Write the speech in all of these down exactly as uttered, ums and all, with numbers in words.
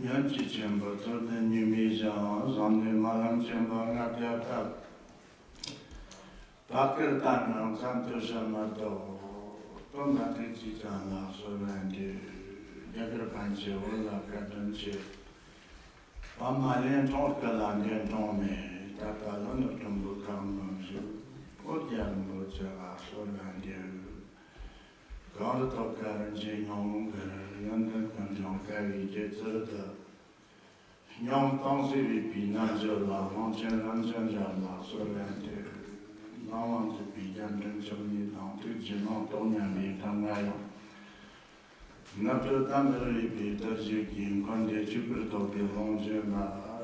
ཡོན་གྱི་ཆེན་པོ་ཚུལ་ལྡན་ཉི་མའི་ཞིང་། བཟང་ནུས་སྨོན་ལམ་ཆེན་པོ་ལྔ་བརྒྱ་བཏབ། བག་ཀེར་ལྟར་ནང་མཚམས་དུ་བྱ་མ་གཏོགས། སྟོན་པ་ཐུགས་རྗེ་ཅན་ལ་གསོལ་བ་འདེབས། རྒྱ་གར་ཕན་ཆད་བོད་ལ་བཀའ་དྲིན་ཆེ། པདྨ་གླིང་འཁྲུངས་སྐུ་ལ་འགན་འཁྲུངས་མེད། ད་ལྟ་ལྷོ་ནུབ་ཀྲུང་གོ་གང་མང་བཞུགས། ཨོ་རྒྱན་རིན་པོ་ཆེ་ལ་གསོལ་བ་འདེབས། གངས་རི་ཐོག་ཁར་རིན་ཆེན་སྙིང་པོ་གི། ཡོན་ཏན་ཀུན་འབྱུང་དགའ་བའི་སྒྱུ་རྩལ་དུ། སྙིང་གཏམ་ཟེར་བའི་པའི་རྣལ་འབྱོར་ལ། གླང་ཆེན་རིན་ཆེན་རྒྱལ་ལ་གསོལ་བ་འདེབས། ལམ་དབང་མཛད་པའི་རྒྱ་འབྲིང་ཆོས་ཉིད་དང་། ཐུགས་རྗེ་ལུང་རྟོགས་མཉམ་པའི་ཐུན་མོང་ཡང་། ནུབ་ཕྱོགས་དམ་པར་རིག་པའི་དར་ཞིག་གིས། འཁོར་འདས་གཅིག་པུར་རྟོགས་པའི་ལོངས་སྤྱོད་པ།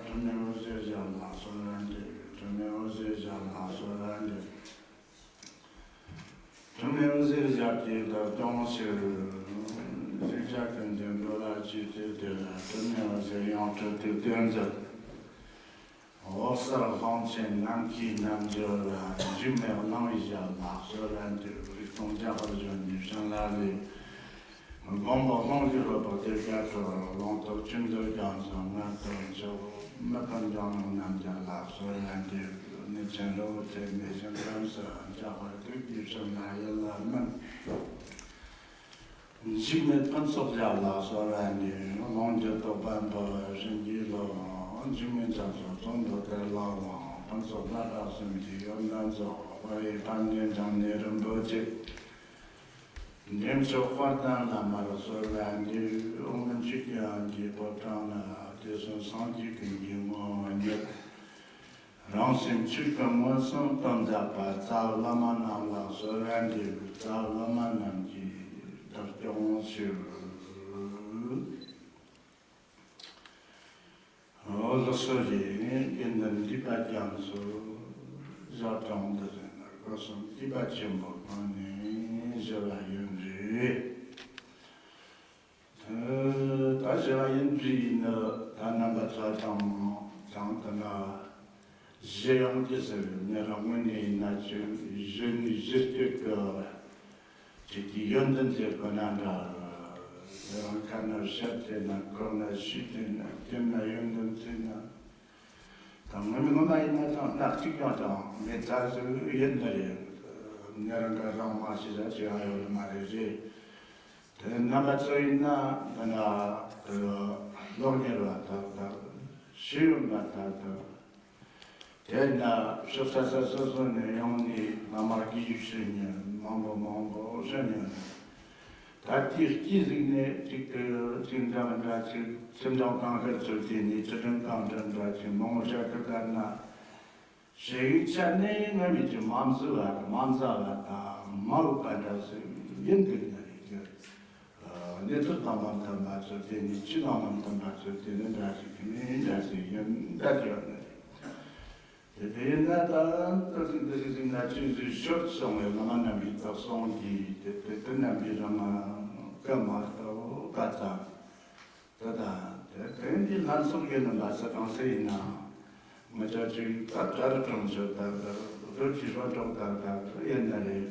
འཁྲུལ་མེད་འོད་ཟེར་ཞལ་ལ་གསོལ་བ་འདེབས། འཁྲུལ་མེད་འོད་ཟེར་ཞལ་ལ་གསོལ་བ་འདེབས། འཁྲུལ་མེད་འོད་ཟེར་ཞལ་གྱི་བདག་སྐྱོང་ཕྱིར། ཤེས་བྱ་ཀུན་གྱི་འགྲོ་ལ་གཅེས་ཏེ་དེར། འཁྲུལ་མེད་འོད་ཟེར་ཡང་སྤྲུལ་དུས་གཏེར་མཛོད། འོད་གསལ་དབང་ཆེན་ནམ་མཁའི་རྣལ་འབྱོར་ལ། འཇིགས་མེད་སྣང་བའི་ཞལ་ལ་གསོལ་བ་འདེབས། རིག་སྟོང་རྒྱ་གར་གཞོན་ནུའི་བྱིན་རླབས་ལས། མགོན་པོ་ཀློང་གི་རོལ་པ་གཏེར་ཁ་འཕྲོ། ལུང་རྟོགས་ཆོས་འདུལ་རྒྱ་མཚོ་མངོན་དུ་འཇུག་མི་ཕམ་འཇམ་དབྱངས་རྣམས་ཀྱང་ལ་གསོལ་བ་འདེབས། གནས་ཆེན་རི་བོ་བྲག་མའི་ཞིང་ཁམས་སུ། འཇམ་དཔལ་ཐུགས་ཀྱི་བྱིན་རླབས་ཡིད་ལ་སྨིན། འཇིགས་མེད་ཕུན་ཚོགས་ཞལ་ལ་གསོལ་བ་འདེབས། ལོངས་སྤྱོད་རྟོགས་པ་འཕེལ་བའི་བྱིན་གྱིས་རློབས། འཇིགས་མེད་རྒྱ་མཚོ་གཙུག་ཏོར་གཏེར་ལ་དབང་། ཕུན་ཚོགས་ལྷ་དྲག་གསུམ་གྱི་ཡོན་ཏན་རྫོགས། དཔལ་ཡེ་ཕན་བདེ་འབྱུང་གནས་རིན་པོ་ཆེ། འདྲེན་མཆོག་དཔལ་ལྡན་བླ་མར་གསོལ་བ་འདེབས། འོག་མིན་ཆོས་ཀྱི་དབྱིངས་ཀྱི་ཕོ་བྲང་ན། དུས་གསུམ་སངས་རྒྱས་ཀུན་གྱི་ངོ་བོ་ཉིད། རང་སེམས་ཆོས་སྐུ་མངོན་སུམ་སྟོན་མཛད་པ། རྩ་བའི་བླ་མ་རྣམས་ལ་གསོལ་བ་འདེབས། རྩ་བའི་བླ་མ་རྣམས་ཀྱི་བདག་སྐྱོང་ཕྱིར། འོ་ལགས་སོ། རེད། དགེ་འདུན་འདུས་པ་རྒྱ་མཚོ་ཞབས་དྲུང་འདི་རེད་ན། སྒོ་གསུམ་སྡིག་པ་ཆེན་པོ་སྔོན་ནས་ཞི་བ་ཡིན་རེད། ད་ཞི་བ་ཡིན་རེད་ན། ད་རྣམ་པ་ཚོ་ཅང་ཅང་ད་ན་ཞི་ཡོང་གི་ཟེར་བའི་ཉེ་རང་ངོས་ནས་ཡིན་ན། ཆོས་ཞི་ནི་ཞི་སྐྱོད་ཀྱི་ཅིག་གི་ཡོན་ཏན་ཟེར་དགོས་ན་འདྲ། དེ་རང་ཁ་ན་བཤད་དེ་ན། ཁོག་ན་ཤི་དེ་ན། དེ་ན་ཡོན་ཏན་ཟེར་ན། ད་ངོ་མ་ངོ་མ་ཡིན་ན་ཅང་སྣ་གཅིག་ཀྱང་ཅང་མེད་ཚར་ཟིག་ཡིན་ནི་རེད། ཉེ་རང་ག་རང་མ་ཤི་ཟ་ཅི་ཡང་ཡོད་མ་རེད་རེད། དེ་རྣམ་པ་ཚོ་ཡིན་ན་ད་ན་གློག་ཉེར་བ་དག་དག་ཤེས་ཡོན་པ་དག་དག་དེ་ན་ཕྱོགས་ས་ས་སོ་སོ་ནས་ཡོང་ནས་བླ་མར་དགེ་བཤེས་ཉན་མང་པོ་མང་པོ་བཤད་ཉན། ད་དེའི་དཀྱིལ་ཟིག་ནས་ཅིག་ཏུ་ཚིག་འདྲ་མི་འདྲ་ཅིག་ཚིག་འདྲ་གང་ཤར་ཚུལ་དེ་ནས་ཅི་དྲན་གང་དྲན་འདྲ་ཅིག་མང་པོ་བཤད་གི་ད་ན། ཞེ་གི་ཆ་ནས་ང་མི་ཅི་མ་མཛུ་བ་དང་མ་མཛའ་བ་དང་མ་འུ་པ་འདྲ་ཟིག་ཡིན་འདུག་ན་རེད་ཀྱི། གནས་ཚུལ་དང་མ་མཐུན་པ་ཚོ་དེ་ནི་ཅི་དང་མ་མཐུན་པ་ཚོ་དེ་ནི་འདྲ་ཞིག་གི་མིན་འདྲ་ཞིག་ཡིན་འདྲ་ཡོད་ནི་རེད། དེ་དེ་ཡིན་ན་ད་ལྟ་ཚིག་འདི་ཞིག་ཟིན་ན་ཅི་ཟིག་ཤོར་སོང་བའི་བླ་མ་རྣམ་པའི་དག་སོང་གི་དེ་དེ་དེ་རྣམ་པའི་རང་སྐད་མ་གཏོགས་པ་དང་། དེ་དང་དེ་དོན་གྱི་ལྷན་ཚོགས་ཀྱི་རྣམ་པ་ས་གང་ས་ཡིན་ན། ང་ཅག་ཅིག་ད་གྲྭ་རུ་གྲོང་ཆོག་ད་ད་རྡོ་རྗེ་སྤྲོ་གྲོགས་ད་ད་ཡིན་ན་རེད།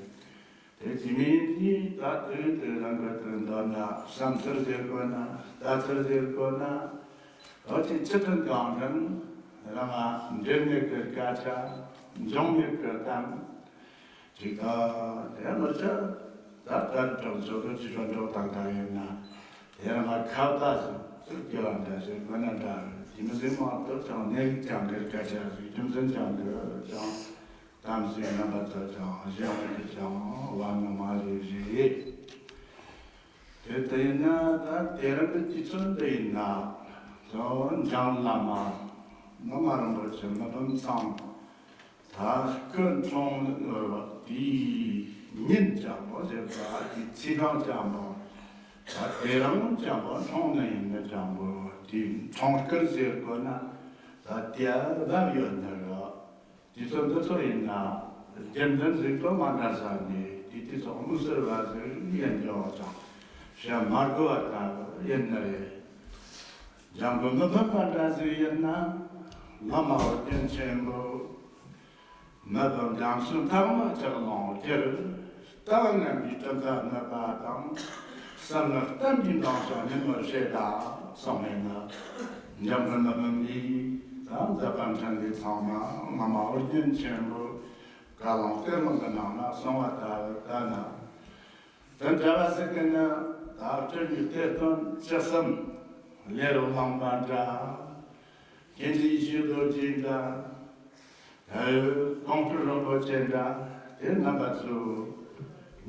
དེ་དེ་མིན་དེ་ད་དོན་དེ་རང་གི་དོན་མདོར་ན་བསམ་ཚུལ་ཟེར་དགོས་ན། ལྟ་ཚུལ་ཟེར་དགོས་ན། འོ་ཅི་ཅི་དྲན་གང་དྲན་རང་ང་འབྲེལ་མེད་ཀྱི་སྐད་ཆ། འབྱུང་མེད་ཀྱི་གཏམ། ཅིག་ད་དེ་མི་ཆ་ད་གར་གྲོང་ཚོ་གི་ཅི་ཤོད་འགྲོ་དང་དང་ཡིན་ན། དེ་རང་ང་ཁ་བརྡ་ཟིག་ཚུར་སྐྱེ་བ་འདྲ་ཞིག་དགོས་ན་འདྲ། དེ་མི་ཟིན་མ་གཏོགས་ཀྱང་གནས་ལུགས་ཀྱང་གི་སྐད་ཆ་ཟིག་རྒྱུ་མཚན་ཀྱང་གི་ཀྱང་། གཏམ་ཟིག་རྣམ་པ་ཚོ་ཀྱང་གཞན་གྱི་ཀྱང་བ་ནི་མ་རེད་རེད། དེ་ལྟ་ཡིན་ན་ད་དེ་རིང་གི་དུས་ཚོད་འདི་ཡིན་ན། ཚོ་འཇང་བླ་མ་བླ་མ་རིན་པོ་ཆེ་མི་ཕམ་ཚང་ད་སྐུ་འཁྲུངས་དེའི་ཉིན་ཀྱང་པོ་ཟེར་བ་དེའི་ཚེས་གྲངས་ཀྱང་པོ། ད་དེ་རིང་ཀྱང་པོ་འཁྲུངས་ནི་ཡིན་ན་ཀྱང་པོ་དེའི་འཁྲུངས་སྐར་ཟེར་དགོས་ན་ད་དེ་བབ་ཡོད་ནི་རེད། དུས་ཚོད་འདི་ཚོ་ཡིན་ན་རྒྱུན་ལྡན་ཟིག་ཏུ་མ་འདྲ་ས་ནས་དེ་དུས་ཚོད་མི་སེར་བ་ཟིག་ཡིན་རྒྱུ་ཅང་བཤད་མ་དགོས་པ་ལྟ་བུ་ཡིན་ནི་རེད། འཇང་གི་མི་ཕམ་པ་འདྲ་ཟིག་ཡིན་ན་བླ་མ་ཨོ་རྒྱན་ཆེན་པོ་མི་ཕམ་རྒྱ་མཚོའི་ཐང་མ་ཆགས་ལོང་སྟེར། ལྟ་བ་ངན་པའི་གྲུབ་མཐའ་གནོད་པ་དང་། གསང་སྔགས་གཏམ་གྱི་འདང་ཞིང་ཉིན་མོར་བཤད་ད་གསུངས་མེད་ན། འཇམ་མགོན་པདྨ་འདི་དང་མཛད་པ་འཕྲིན་ལས་ཚང་མ་བླ་མ་ཨོ་རྒྱན་ཆེན་པོ་བཀའ་ལུང་གཏེར་ལུང་གི་ནང་ན་གསུངས་པ་ལྟར་ལྟར་ན། དོན་གྲུབ་པ་ཟེར་གི་ནི་ད་སྤྲུལ་པའི་གཏེར་སྟོན་བཅུ་གསུམ་ལས་རུང་ལུང་པ་འདྲ། མཁྱེན་བརྩེ་ཡེ་ཤེས་རྡོ་རྗེ་འདྲ། ཀོང་སྤྲུལ་རིན་པོ་ཆེ་འདྲ། དེ་རྣམ་པ་ཚོ་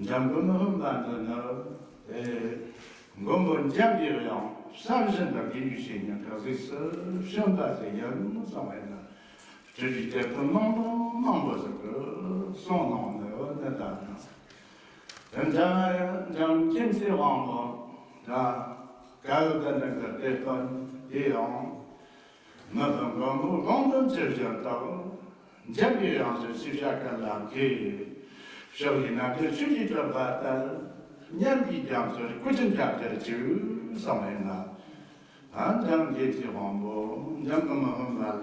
འཇམ་མགོན་མི་ཕམ་པ་འདི་ནི་དེ་མགོན་པོ་འཇམ་པའི་དབྱངས་བསམ་བཞིན་དུ་དགེ་བའི་བཤེས་གཉེན་ག་ཟིག་སུ་བྱོན་པ་ཟིག་ཡིན་གསུངས་པ་ཡིན་ན། སྤྲུལ་པའི་གཏེར་སྟོན་མང་པོ་མང་པོ་ཟིག་གི་གསུང་གནང་ནི་འོ་ནི་ད་ནི། དེ་འདྲ་འཇམ་མཁྱེན་བརྩེ་དབང་པོ་དང་། བཀའ་བརྒྱུད་དང་འབྲེལ་བའི་གཏེར་སྟོན་དེ་ཡང་། མི་ཕམ་མགོན་པོ་དགོངས་དོན་ཇི་བཞིན་དུ། འཇམ་པའི་དབྱངས་སུ་ཞིབ་ཆ་གང་ལ་མཁས། ཕྱོགས་ཀྱི་རྣམ་འགྱུར་ཆོས་ཀྱི་གྲགས་པ་ལྟར། སྙན་པའི་རྒྱ་མཚོར་སྐུ་ཅན་ཁྱབ་གྱུར་ཅིག་གསུངས་པ་ཡིན་ན། ཨ་འཇམ་མཁྱེན་བརྩེ་དབང་པོ་འཇམ་མགོན་མི་ཕམ་པ་ལ།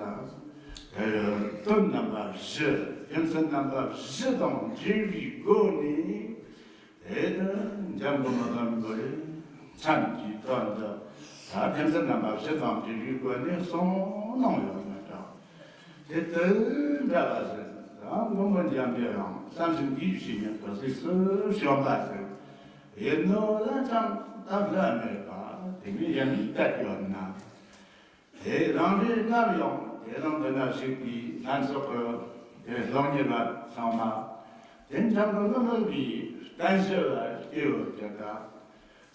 དོན་རྣམ་པ་བཞི། རྒྱུ་མཚན་རྣམ་པ་བཞི་དང་འབྲེལ་བའི་སྒོ་ནས། དེ་ནི་འཇམ་མགོན་མི་ཕམ་པའི་མཚན་གྱི་དོན་དུ་ད་རྒྱུ་མཚན་རྣམ་པ་བཞི་དང་འབྲེལ་བའི་སྒོ་ནས་གསུངས་གནང་ཡོད་མ་གྲགས། དེ་དོན་འདྲ་བ་ཟེར་ད་མགོན་པོ་འཇམ་པའི་དབྱངས་བསམ་བཞིན་དགེ་བའི་བཤེས་གཉེན་ག་ཟིག་སུ་བྱོན་པ་ཟེར། ཡིན་ནོ་ལ་ཙམ་སྟབས་ལ་མེད་པ་དེ་མི་ཡང་ལྟ་ཡོད་ན། དེ་རང་རེ་སླར་ཡང་དེ་རིང་འདི་ན་བཞུགས་པའི་ལྷན་ཚོགས་ཀྱི་དེ་སློབ་གཉེར་བ་ཚང་མ། དེ་འཇམ་མགོན་མི་ཕམ་པའི་བསྟན་བཅོས་ལ་སྐྱེ་བོ་དེ་དག་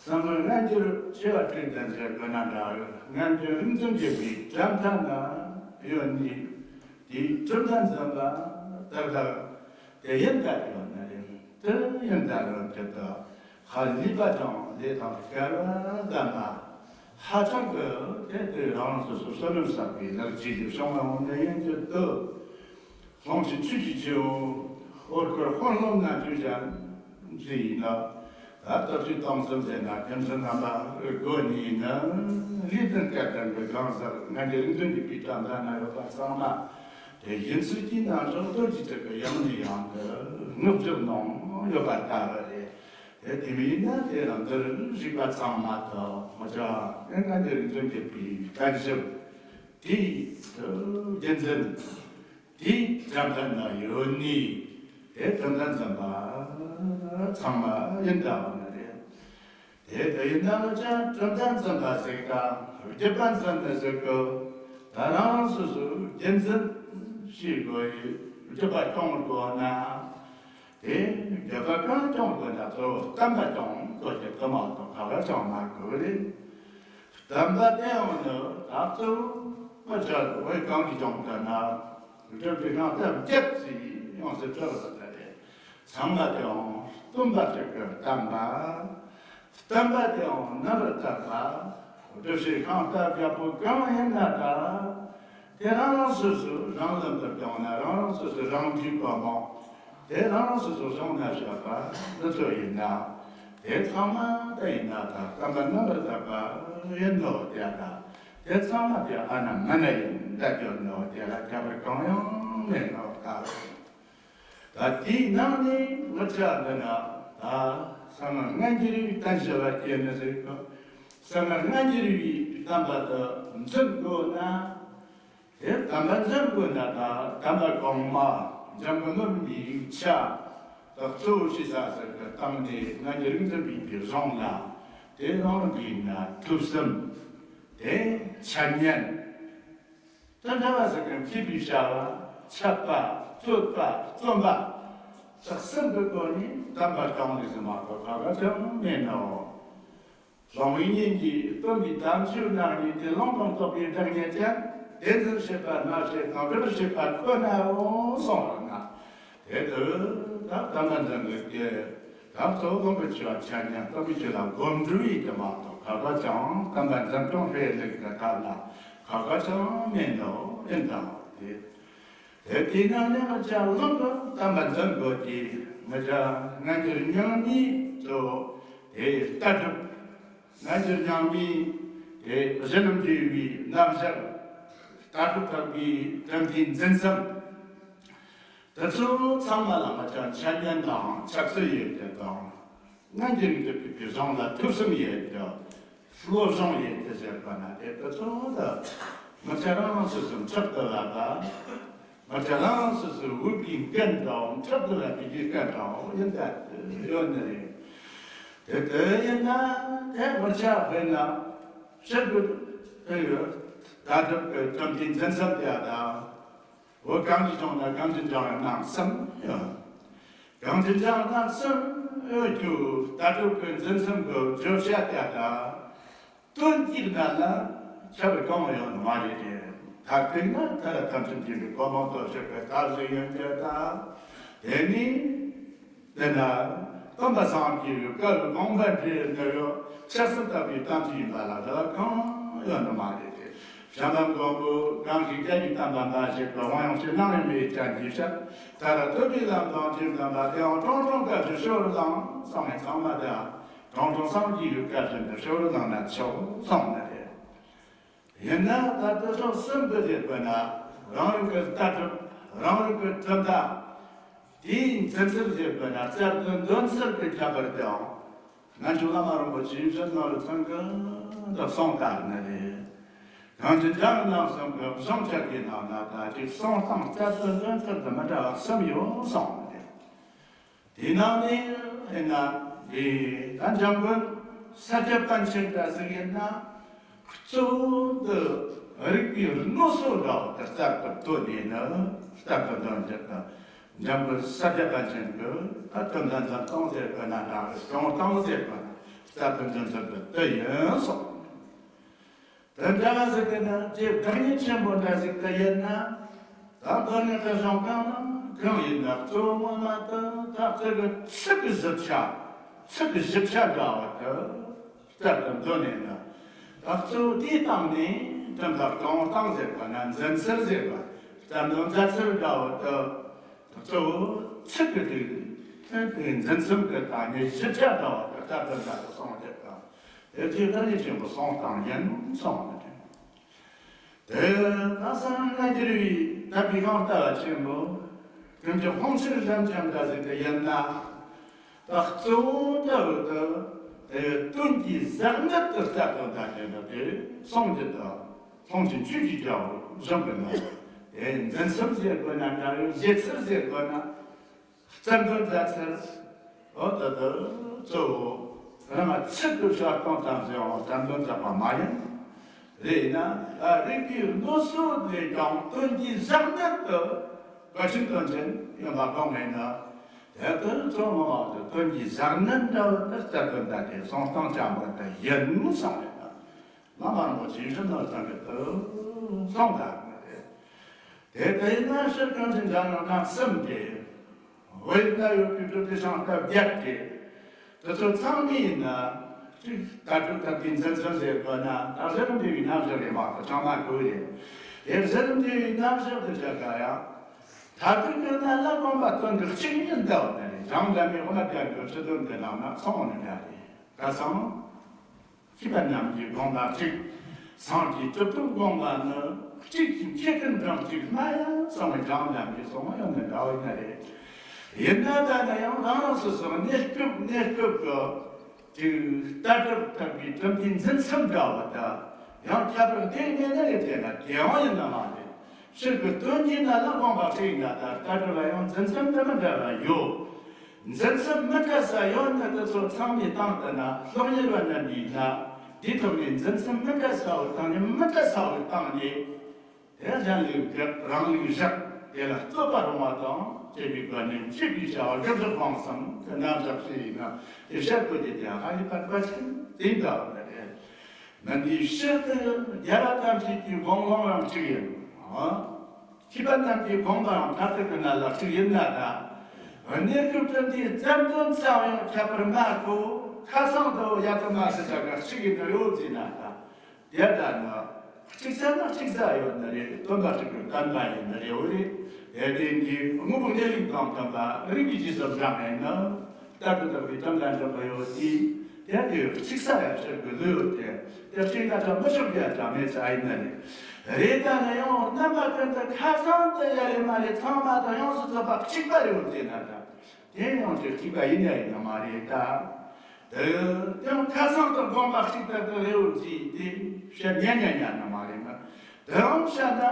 གསང་སྔགས་སྔ་འགྱུར་ཆེ་བ་དྲུག་ལྡན་ཟེར་དགོས་ན་འདྲ། སྔ་འགྱུར་རིག་འཛིན་བརྒྱུད་པའི་གྲུབ་མཐའ་ན་ཡོད་ནི་དེའི་གྲུབ་མཐའ་འཛིན་པ་དག་དག་དེ་ཡིན་ད་ཡོད་ན་རེད། དེ་ཡིན་ད་རུང་དེ་དག་ཧ་ལས་པ་དང་ལས་དང་སྐལ་བ་ལྡན་པ། ཧ་ཅང་གི་དེ་དེ་རང་རང་སོ་སོ་བསོད་ནམས་བསགས་པའི་ལེགས་སྐྱེས་ཀྱི་བྱུང་བ་འོང་ནས་ཡིན་གྱི་འདུག་ལྷུན་གྱིས་ཆོས་ཀྱི་སྐྱེ་བོ་ཧོར་གུར་དཔོན་སློབ་རྣམས་ཀྱིས་ཀྱང་མཛད་ཡིན་ན། ད་སྟོབས་ཀྱི་སྟོང་གསུམ་ཟེར་ན་རྒྱུ་མཚན་རྣམ་པ་སྒོ་ནས་ནི་ལུས་ལྡན་སྐལ་ལྡན་གྱི་གང་ཟག་སྔ་འགྱུར་རིག་འཛིན་བརྒྱུད་པའི་གྲུབ་མཐའ་ན་ཡོད་པ་ཚང་མ་དེ་ཡིན་ཚུལ་གྱི་རྣམ་གཞག་རྡོ་རྗེ་ཐེག་གི་ཡང་ནས་ཡང་དུ་ངོ་སྤྲོད་གནང་ཡོད་པ་ལྟ་བུ་རེད། དེ་དེ་མིན་ན་དེ་རང་འདིར་བཞུགས་པ་ཚང་མ་དང་ང་ཅག་ཡང་ན་འདིར་འཛོམས་ཀྱི་པའི་བཀའ་ཞབས་དེའི་རྒྱུ་མཚན་དེའི་གྲུབ་མཐའ་ན་ཡོད་ནི་དེ་གྲུབ་མཐའ་འཛིན་པ་ཚང་མ་ཡིན་ད་བ་ནི་རེད། དེ་དེ་ཡིན་ན་ང་ཅག་གྲུབ་མཐའ་འཛིན་པ་ཟིག་དང་བརྒྱུད་པ་འཛིན་ནི་ཟིག་གི་ད་རང་རང་སོ་སོའི་རྒྱུ་མཚན་ཤེས་དགོས་ཡི། བརྒྱུད་པ་སྐྱོང་དགོས་ན། དེ་བརྒྱུད་པ་གང་སྐྱོང་དགོས་ན་གཙོ་བོ་བསྟན་པ་སྐྱོང་དགོས་ཀྱི་དུ་མ་དང་ཁ་ཁ་ཅང་མ་དགོས་རེད། བསྟན་པ་དེའང་ནི་ད་གཙོ་བོ་ང་ཅག་བོད་གང་གི་སྐྱོང་དགོས་ན་སྒྲུབ་པའི་ཤིང་རྟ་བརྒྱད་ཅིག་ཡོངས་སུ་གྲུབ་པ་དེ་རེད། ཚང་མ་དེའང་སྟོན་པ་ཞིག་གི་བསྟན་པ། བསྟན་པ་དེའང་ནི་རུ་བསྟན་པ། སྒྲུབ་བྱེད་ཤིང་རྟ་བརྒྱད་པོ་གང་ཡིན་ན་ད། དེ་རང་རང་སོ་སོའི་རང་ལམ་དུ་བཏང་ན་རང་རང་སོ་སོའི་རང་འཁྲིའི་གོ་མོ། དེ་རང་རང་སོ་སོའི་གཞུང་ན་བཞག་པ་འདི་ཚོ་ཡིན་ན། དེ་ཚང་མ་དེ་ཡིན་ན་ད་བསྟན་པ་ནི་རུ་བསྟན་པ་ཡིན་ནོ་དེ་ད། དེ་ཚང་མ་དེ་ཨ་ན་མ་ན་ཡིན་ད་གྱུར་ནོ་དེ་ལ་ཁྱད་པར་གང་ཡང་མེད་ནོ་ད། ད་དེའི་ནང་ནས་ང་ཅག་འདི་ན་ད་གསང་སྔགས་སྔ་འགྱུར་བའི་བསྟན་བཅོས་ལ་སྐྱེས་ནི་ཟིག་གི། གསང་སྔགས་སྔ་འགྱུར་བའི་བསྟན་པ་དེ་འཛིན་དགོས་ན། དེ་བསྟན་པ་འཛིན་དགོས་ན་ད་བསྟན་པ་གོང་མ་འཇམ་མགོན་པའི་ཡིག་ཆ་དེ་གཙོ་བོ་བྱས་ས་ཟིག་གི་སྟེང་ནས་སྔ་འགྱུར་རིག་འཛིན་པའི་གཞུང་ལ་དེ་རང་རང་གི་ན་ཐོས་བསམ་དེ་འཆད་ཉན། དེ་འདྲ་བ་ཟིག་གི་མཁས་པའི་བྱ་བ་འཆད་པ་རྩོད་པ་རྩོམ་པ་དག་གསུམ་གྱི་སྒོ་ནས་བསྟན་པ་སྐྱོང་ནས་ཟིན་མ་གཏོགས་ཁ་ཁ་ཅང་མེད་ནོ། གླང་པོའི་སྙིང་གིས་སྟོན་པའི་དམ་ཆོས་རྣམས་ཀྱི་དེ་ལུང་དང་རྟོགས་པའི་བདག་ཉིད་ཀྱང་དེ་འཛིན་བྱེད་པ་སྨྲ་བྱེད་དང་སྒྲུབ་བྱེད་པ་ཁོ་ནའོ་གསུངས་པ་ན། དེ་དུས་ད་བསྟན་པ་འཛིན་དགོས་ཀྱི། ད་གཙོ་བོ་དགོན་པའི་ཆོས་ལ་འཆད་ཉན་རྟོགས་པའི་ཆོས་ལ་སྒོམ་སྒྲུབ་ཡིན་གྱི་མ་གཏོགས་ཁ་ཁ་ཅང་བསྟན་པ་འཛིན་སྐྱོང་སྤེལ་ལེགས་ཀྱི་ཐབས་ལ་ཁ་ཁ་ཅང་མེད་འགྲོ་ཡིན་དང་དེ། དེ་དེས་ན་ནི་ང་ཅག་ལུང་གི་བསྟན་པ་འཛིན་དགོས་ཀྱི། ང་ཅག་སྔ་འགྱུར་རྙིང་མའི་གཙོ་བོ་དེ་ལྟ་གྲུབ། སྔ་འགྱུར་རྙིང་མའི་དེ་གཞི་རྣམ་འབྲེལ་བའི་རྣམ་གཞག་ལྟ་གྲུབ་དག་པའི་གྲུབ་མཐའི་འཛིན་མཚམས། དེ་ཚོ་ཚང་མ་ལ་ང་ཅག་འཆད་ཉན་དང་ཆབ་སྲིད་ཡོད་ཀྱི་དང་། སྔ་འགྱུར་གྱི་གཞུང་ལ་ཐོས་བསམ་ཡོད་ཀྱི། བློ་སྦྱོང་ཡིན་དེ་ཟེར་བ་ན་དེ་དུས་ཚོད་དུ་མི་ཚེ་རང་སོ་སོའི་འཕྲོད་དུ་ལ་དང་། མི་ཚེ་རང་སོ་སོའི་འོས་པའི་འགན་དང་འཕྲོད་དུ་ལ་དེ་གའི་འགན་དང་ཡིན་ད་ཡོད་ནི་རེད། དེ་དེ་ཡིན་ན་དེ་མི་ཚེ་དཔེར་ན་ཕྱིར་དུ་དེ་ཡོད། ད་དུང་གི་ཁྲིམས་ཀྱི་འཛིན་མཚམས་དེ་དང་། འོ་གང་ཅི་བྱུང་ན་གང་ཅི་འབྱུང་ཡང་ནང་གསུམ་ཡོད། གང་ཅི་འབྱུང་ནང་གསུམ་ཡོད་རྒྱུ་ལྟ་གྲུབ་ཀྱི་འཛིན་མཚམས་ཀྱི་བརྗོད་བྱ་དེ་དང་། དོན་གྱི་ནང་ལ་ཁྱབ་པ་གང་ཡང་མ་རེད་དེ། མཐར་གཏུགས་ན་ད་ལྟ་ཐམས་ཅད་མཁྱེན་པའི་གོ་འཕང་རྟོགས་བྱེད་པའི་ཐབས་ཤེས་ཡོན་ཏན་དང་། དེ་ནི། དེ་ན་སྟོན་པ་སངས་རྒྱས་པའི་བཀའ་དགོངས་པ་འདྲེས་འདི་ཡོད་ཆགས་སུ་བཏགས་པའི་གཏམ་ཅིག་ཡིན་པ་ལ་དེ་ལ་གང་ཡང་ནི་མ་རེད་དེ། བྱམས་པ་མགོན་པོ་གང་གིས་བཀའ་བརྒྱུད་དམ་པ་མ་ཞིག་གི་དབང་ཡང་ཕྱིར་སྣང་ཡང་མེད་ཀྱང་འཇིགས་བྱ་ད་ལ་ཐོབ་པའི་ལམ་དང་ཇི་ལྟ་བ་དེའང་དྲང་དྲང་བཀའ་བཞིན་ཤོར་ལང་གསང་བའི་ཚང་མ་དེའང་དྲང་དྲང་སངས་རྒྱས་པའི་བཀའ་བཞིན་དུ་ཤོར་ལང་ན་ཆོག་གསུངས་ནི་རེད། ཡིན་ན་ད་ལྟ་ཕྱོགས་གསུམ་དུ་དེ་དཔེར་ན་རང་རིག་གི་ལྟ་གྲུབ་རང་རིག་གི་གྲུབ་མཐའ། དེའི་འཛིན་ཚུལ་ཞེས་པ་ན་རྩལ་དུ་འདོན་ཚུལ་གྱི་ཁྱད་པར་དེའང་ང་ཚོ་བླ་མ་རིན་པོ་ཆེའི་བཞེད་ནོར་ཚང་གི་འདི་གསུངས་དག་ནི་རེད། གང་ཅི་འཇམ་རྣམ་གསུམ་གྱི་གཞུང་ཆགས་ཀྱི་ནང་ན་ད་ཅིག་གསུང་སྟངས་རྩལ་དུ་འདོན་ཚུལ་དུ་མི་འདྲ་བ་གསུམ་ཡོད་གསུངས་ནི་རེད། དེ་ནང་ནས་ཡིན་ན་དེ་ད་འཇམ་མགོན་ས་སྐྱ་པཎ་ཆེན་འདྲ་ཟིག་ཡིན་ན། གཙོ་བོ་འདི་རིག་པའི་རྣོ་སོ་འདྲ་བ་དེ་རྩལ་དུ་བཏོན་ནས་ནི་རྩལ་དུ་འདོན་རྒྱུ་དང་། འཇམ་མགོན་ས་སྐྱ་པཎ་ཆེན་གྱི་ད་དོན་དམ་འཛིན་སྟངས་ཟེར་དགོས་ན་འདྲ་རེད། སྐྱོང་སྟངས་ཟེར་དགོས་ན་རྩལ་དུ་འཛིན་ཚུལ་དེ་དེ་ཡིན་གསུངས། དེ་འདྲ་ཟིག་གི་ནི་རྗེ་བདག་ཉིད་ཆེན་པོ་འདྲ་ཟིག་དེ་ཡིན་ན། ད་དོན་ནི་དེ་བྱུང་གང་ན་གང་ཡིན་ན་གཙོ་བོ་ངོ་མ་དེ་ད་ཚིག་གི་ཚིག་གི་བཞི་ཆ་ཚིག་གི་བཞི་ཆ་འདྲ་བ་དེ། རྩལ་དུ་འདོན་ནས་ན། ད་གཙོ་བོ་དེའི་སྟེང་ནས་དོན་དག་སྐྱོང་སྟངས་ཟེར་བ་ན་འཛིན་ཚུལ་ཟེར་བ། རྩལ་འདོན་མཛད་ཚུལ་འདྲ་བོ་དེ། གཙོ་བོ་ཚིག་གི་དེ་དེ་འཛིན་ཚུལ་གྱི་སྟེང་ནས་བཞི་ཆ་འདྲ་བོ་དེ་རྩལ་དུ་འཛིན་དུ་སོང་དེ་དང་། དེ་དུས་བདག་ཉིད་ཆེན་པོ་གསུང་སྟངས་ཡིན་གསུངས་ནས། དེ་ལ་སང་ང་འགྱུར་བའི་དམ་པའི་ཤིང་རྟ་ཆེན་པོ་ཀུན་གྱི་དཔུང་ཤེད་རིན་ཆེན་འདྲ་ཟིག་དེ་ཡིན་ན། ད་གཙོ་བོ་འདྲ་བོ་དེ་དེ་དོན་གྱི་ཟབ་གནད་དུ་རྩལ་དུ་བཏང་ནས་ནི་དེ་གསུང་རྒྱུ་དང་། མཐོང་ཆེན་ཆོས་ཀྱི་རྒྱལ་པོ་གཞུང་གི་ནང་དེ་འཛིན་ཚུལ་ཟེར་དགོས་ན་འདྲ་བོ། བཞེད་ཚུལ་ཟེར་དགོས་ན། རྩལ་འདོན་མཛད་ཚུལ། འོ་ད་ལྟ་གཙོ་བོ་རང་ཚིག་གི་ཤར་གཏོང་ཙམ་ཟེར་བ་རྩལ་འདོན་མཛད་པ་མ་ཡིན། རེད་ན་རིག་པའི་རྣོ་སོ་ལས་ཀྱང་དོན་གྱི་ཟབ་གནད་དུ་བཀའ་ཆེན་དོན་ཆེན་ཡོད་པ་གང་མེད་ན། དེ་ལྟར་གཙོ་བོ་ངོ་མ་དོན་གྱི་ཟབ་གནད་འདྲ་བོ་དེ་རྩལ་འདོན་མཛད་དེ་གསུང་སྟངས་ཅན་པོ་དེ་ཡིན་གསུངས་མེད་ན། བླ་མ་རིན་པོ་ཆེའི་བཞེད་ནོར་ཚང་གི་དུ་གསུངས་དག་ནི་རེད། དེ་ལྟ་ཡིན་ན་ཕྱིར་གང་ཅི་འདྲ་ཡང་གནས་གསུམ་སྟེ། བོད་ན་ཡོད་པའི་གྲུབ་མཐའི་ཤིང་རྟ་བརྒྱད་དེ། དེ་ཚོ་ཚང་མའི་ནང་གཅིག་ལྟ་གྲུབ་ཐབས་ཀྱི་འཛིན་ཚུལ་ཟེར་དགོས་ན་ད་གཞི་རིམ་འབྲས་བུའི་རྣམ་གཞག་རེད་མ་གཏོགས་ཅང་མ་དགོས་རེད། དེ་གཞི་རིམ་འབྲས་བུའི་རྣམ་གཞག་དེ་ཆ་ག་ཡང་མཐར་ཐུག་གི་ནང་ལ་དགོངས་པ་སྟོན་གི་གཅིག་ཉིད་འདྲ་བ་ནི་རེད། བྱང་སྒྲ་མའི་དབུ་མ་རྒྱན་གྱི་ཕྱི་དོན་དེ་ནང་ན་ཚང་བ་ནི་འདྲ་རེད། ག་ཚང་། མཁས་པ་རྣམས་ཀྱི་དགོངས་པ་གཅིག་སངས་རྒྱས་གྲུབ་ཐོབ་དགོངས་པ་ནི་གཅིག་གི་མཁས་ཀུན་གྲངས་གཅིག་སྨྲ་ཡང་གསང་བའི་གྲངས་རྣམས་ཀྱི་གསུང་ཡང་ནི་འདྲ་བ་ཡིན་ན་རེད། ཡིན་ན་ད་ནི་ཡང་རང་རང་སོ་སོ་གནས་སྐབས་གནས་སྐབས་ཀྱི་ཅིག་ལྟ་གྲུབ་ཐབས་ཀྱི་གྲུབ་མཐའི་འཛིན་མཚམས་འདྲ་བ་དང་ཡང་ཁྱད་པར་དེ་ངེས་ནི་རེད་དེ་ན་དེའང་ཡིན་ན་མ་རེད། ཕྱིར་གྱི་དོན་གྱི་ནང་ལ་དགོངས་པ་གཅིག་ཡིན་ན་ད་ལྟ་གྲུབ་ལ་ཡང་འཛིན་མཚམས་དེ་མི་འདྲ་བ་ཡོད། འཛིན་མཚམས་མི་འདྲ་ས་ཡོད་ན་དེ་ཚོ་ཚང་མའི་སྟེང་དུ་ན་སློབ་གཉེར་བ་རྣམས་ཀྱིས་ན་དེའི་ཐོག་ནས་འཛིན་མཚམས་མི་འདྲ་ས་བོའི་སྟེང་ནས་མི་འདྲ་ས་བོའི་སྟེང་ནས་དེ་གཞན་ལུགས་བསྒྲུབ་རང་ལུགས་བཞག་དེ་ལ་རྩོད་པ་རུང་བ་དང་བཅས་པའི་སྒོ་ནས་མཁས་པའི་བྱ་བ་སྒྲུབ་པར་དགོངས་སམ་དེ་རྣམ་གཞག་ཞིག་ཡིན་ན་དེ་བཤད་དགོས་ཀྱི་དེ་ཧ་ལས་པ་གལ་ཆེན་དེ་འདྲ་བ་རེད། མི་འདིའི་ཕྱིར་དུ་རྒྱལ་བ་ཐམས་ཅད་ཀྱི་དགོངས་ཀློང་རང་གཅིག་ཡིན། མཁས་པ་རྣམས་ཀྱི་དགོངས་པའང་མཐར་ཐུག་གི་ནང་ལ་གཅིག་ཡིན་ན་ད། གནས་སྐབས་དུ་འདིའི་རྩལ་འདོན་ཙམ་ཡང་ཁྱད་པར་མ་གོ་ཁ་སང་དུ་ཡ་དུ་མ་སི་ཆ་ག་གཅིག་ཡིན་ན་ཡོད་ཟེར་ན་ད། དེ་ལྟར་ན་གཅིག་ས་ན་གཅིག་ས་ཡོད་ནི་རེད། སྟོན་པ་གཅིག་གི་བསྟན་པ་ཡིན་ནི་རེད། འོ་རེད། དེ་དེ་འདི་དངོས་པོ་གནས་ལུགས་དང་མཐུན་པ་རིགས་ཀྱི་རྗེས་སུ་འབྲང་ངེས་ནི། ལྟར་དུ་བཏགས་པའི་དོན་དང་འགྲོགས་པ་ཡོད་དེ། དེ་དེ་གཅིག་ས་ཡང་ཕྱིར་གི་ལུས་ཡོད་དེ། དེ་གཅིག་ན་ཅང་མི་ཆོག་པའི་ཡང་ཅང་མེད་ཚ་ཡིན་ན་རེད། རེད་ད་ན་ཡང་རྣམ་པ་ཀུན་ཏུ་ཁ་སང་དུ་ཡ་རེ་མ་རེ་ཚང་མ་དང་ཡོངས་སུ་རྫོགས་པ་གཅིག་པ་རེད་འོ་དེ་ན་ད། དེ་ཡང་དེ་གཅིག་པ་ཡིན་ཡ་ཡིན་ན་མ་རེད་ད། དེ་ཡང་ཁ་སང་དུ་དགོངས་པ་གཅིག་ལྟར་དུ་རེ་བོ་བརྩིས་ཏེ་བཤད་ཉན་ཉན་ཉན་ན་མ་རེད་ན། དེ་རང་བཤད་ན་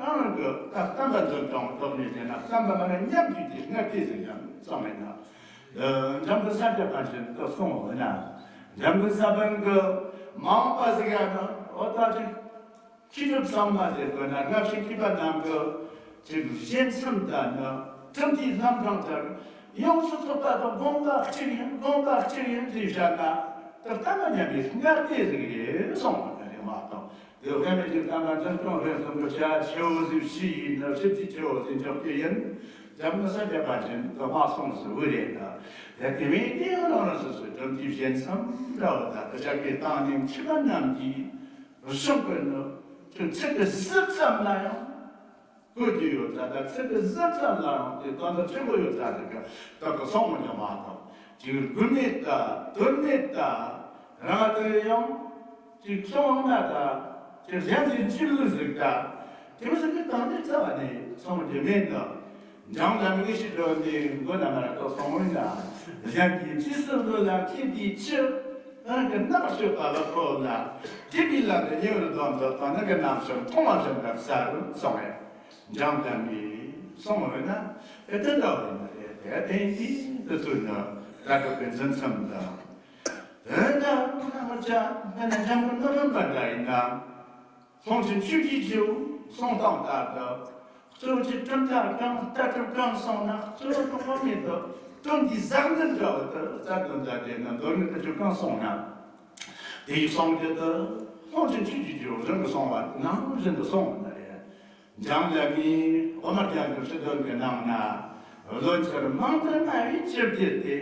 རང་རང་གི་ད་བསྟན་པ་འཛིན་སྐྱོང་ཐོག་ནས་བཤད་ན། བསྟན་པ་མ་ན་མཉམ་གྱིས་ཏེ་སྔ་ལྟས་ཟིག་ཡང་བསམ་མེད་ན། འཇམ་དཔལ་ས་སྐྱ་པཎ་ཆེན་དུ་གསུངས་འོ་ན། འཇམ་དཔལ་ས་པཎ་གྱི་མ་འོངས་པ་ཟིག་ཡང་ན་འོ་ད་ཅིག་མཁས་གྲུབ་ཚང་མ་ཟེར་དགོས་ན། སྔ་ཕྱི་མཁས་པ་རྣམས་ཀྱི་ཅིག་བཞེད་མཚམས་དང་ནི་གྲུབ་མཐའི་ལམ་སྲོལ་ལྟར་ཡོངས་སུ་རྫོགས་པ་དང་དགོངས་པ་གཅིག་ཡིན། དགོངས་པ་གཅིག་ཡིན་ཅེས་བཤད་ན། ད་ལྟ་མ་ཉམས་པའི་སྔ་ལྟས་ཟིག་རེད་གསུངས་པ་རེད་མ་གཏོགས། དེ་དཔེ་མེད་ཅིག་བསྟན་པ་འཛིན་སྐྱོང་རེ་ཟུང་གི་བྱ་བ་ཆེ་བོ་ཟིག་བྱས་ཡིན་ན་ཞིབ་ཅིག་ཆེ་བོ་ཟིག་འཇོག་གི་ཡིན། འཇམ་དཔལ་ས་སྐྱ་པཎ་ཆེན་གྱི་མ་གསུངས་སུ་འོས་རེད་ད། དེ་དེ་མིན་དེ་ཡང་རང་རང་སོ་སོའི་གྲུབ་མཐའི་བཞེད་མཚམས་འདྲ་བ་ད་དེ་ཞག་གི་བཏང་ནས་མཁས་པ་རྣམས་ཀྱིས། གཞུང་གི་ནི་ཚིག་གི་ཟུར་ཙམ་ལ་ཡང་བཀོད་རྒྱུ་ཡོད་ཙང་། ད་ཚིག་གི་ཟུར་ཙམ་ལ་ཡང་དེ་དོན་དག་ཆེན་པོ་ཡོད་ཙང་། དེ་ག་ད་ག་སོང་མི་འགྱོ་མ་གཏོགས། ཅིག་དགོས་མེད་ད་དོན་མེད་ད་རང་དེ་ཡང་ཅིག་སོང་ན་ད་ཅིག་གཞན་གྱི་འཇིགས་ལུགས་ཟིག་ད་དེ་མི་ཟིག་གི་སྟེང་ནས་རྩ་བ་ནས་སོང་རྒྱུ་མེད་ད། འཇམ་དབྱངས་ངེས་ཤེས་སྒྲོན་ནས་མགོ་ན་མར་ལྟོགས་སོང་བས་ན། གཞན་གྱི་རྗེས་སུ་བློ་ལ་མཁས་པའི་ཕྱིར། རང་གི་རྣམ་པར་དཔྱོད་པ་ལ་མཁོ་ལ། བསྒྲིགས་པའི་ལམ་དུ་ཉེ་བར་སྡོམ་དུ་དང་ནི་གི་རྣམ་ཤེས་མཐོང་བ་བཞིན་དུ་གསལ་རུ་སོང་བས། འཇམ་དབྱངས་ཀྱིས་གསུངས་པ་ན་ཨེ་དེ་འདྲ་བ་ཡིན་པ་རེད། དེ་ཡིན་དུས་དེ་ཚོ་ནི་ད་ག་གི་འཛིན་མཚམས་དང་། དེ་འདྲ་ན་མ་ཆ་ན་ནི་འཇམ་དཔལ་ནོར་བུ་པ་འདྲ་ཡིན་ན། ལྷུན་གྱིས་ཆོས་ཀྱི་རྗེ་བོ་གསུང་སྟངས་ལྟར་དུ། གཙོ་བོ་གི་གྲུབ་མཐའ་གང་ལྟ་གྲུབ་གང་གསུངས་ན། གཙོ་བོ་དང་དབང་མེད་དུ་དོན་གྱི་ཟབ་གནད་འདྲ་བོ་དུ་རྩ་དོན་མཛད་དེ་ན། མདོ་སྔགས་ཀྱི་ཆོས་གང་གསུངས་ན། དེའི་གསུང་རྒྱུ་དུ་ལྷུན་གྱིས་ཆོས་ཀྱི་རྗེ་བོ་རང་གིས་གསུངས་པ་ནང་བཞིན་དུ་གསུངས་པ་རེད། འཇམ་དབྱངས་ཀྱིས་འོ་མ་རྒྱན་གྱི་ཁྲིད་དོན་གྱི་ནང་ན། བློ་འཆར་མང་དུ་སྨྲ་བའི་ཕྱིར་བསྐྱེད་དེ།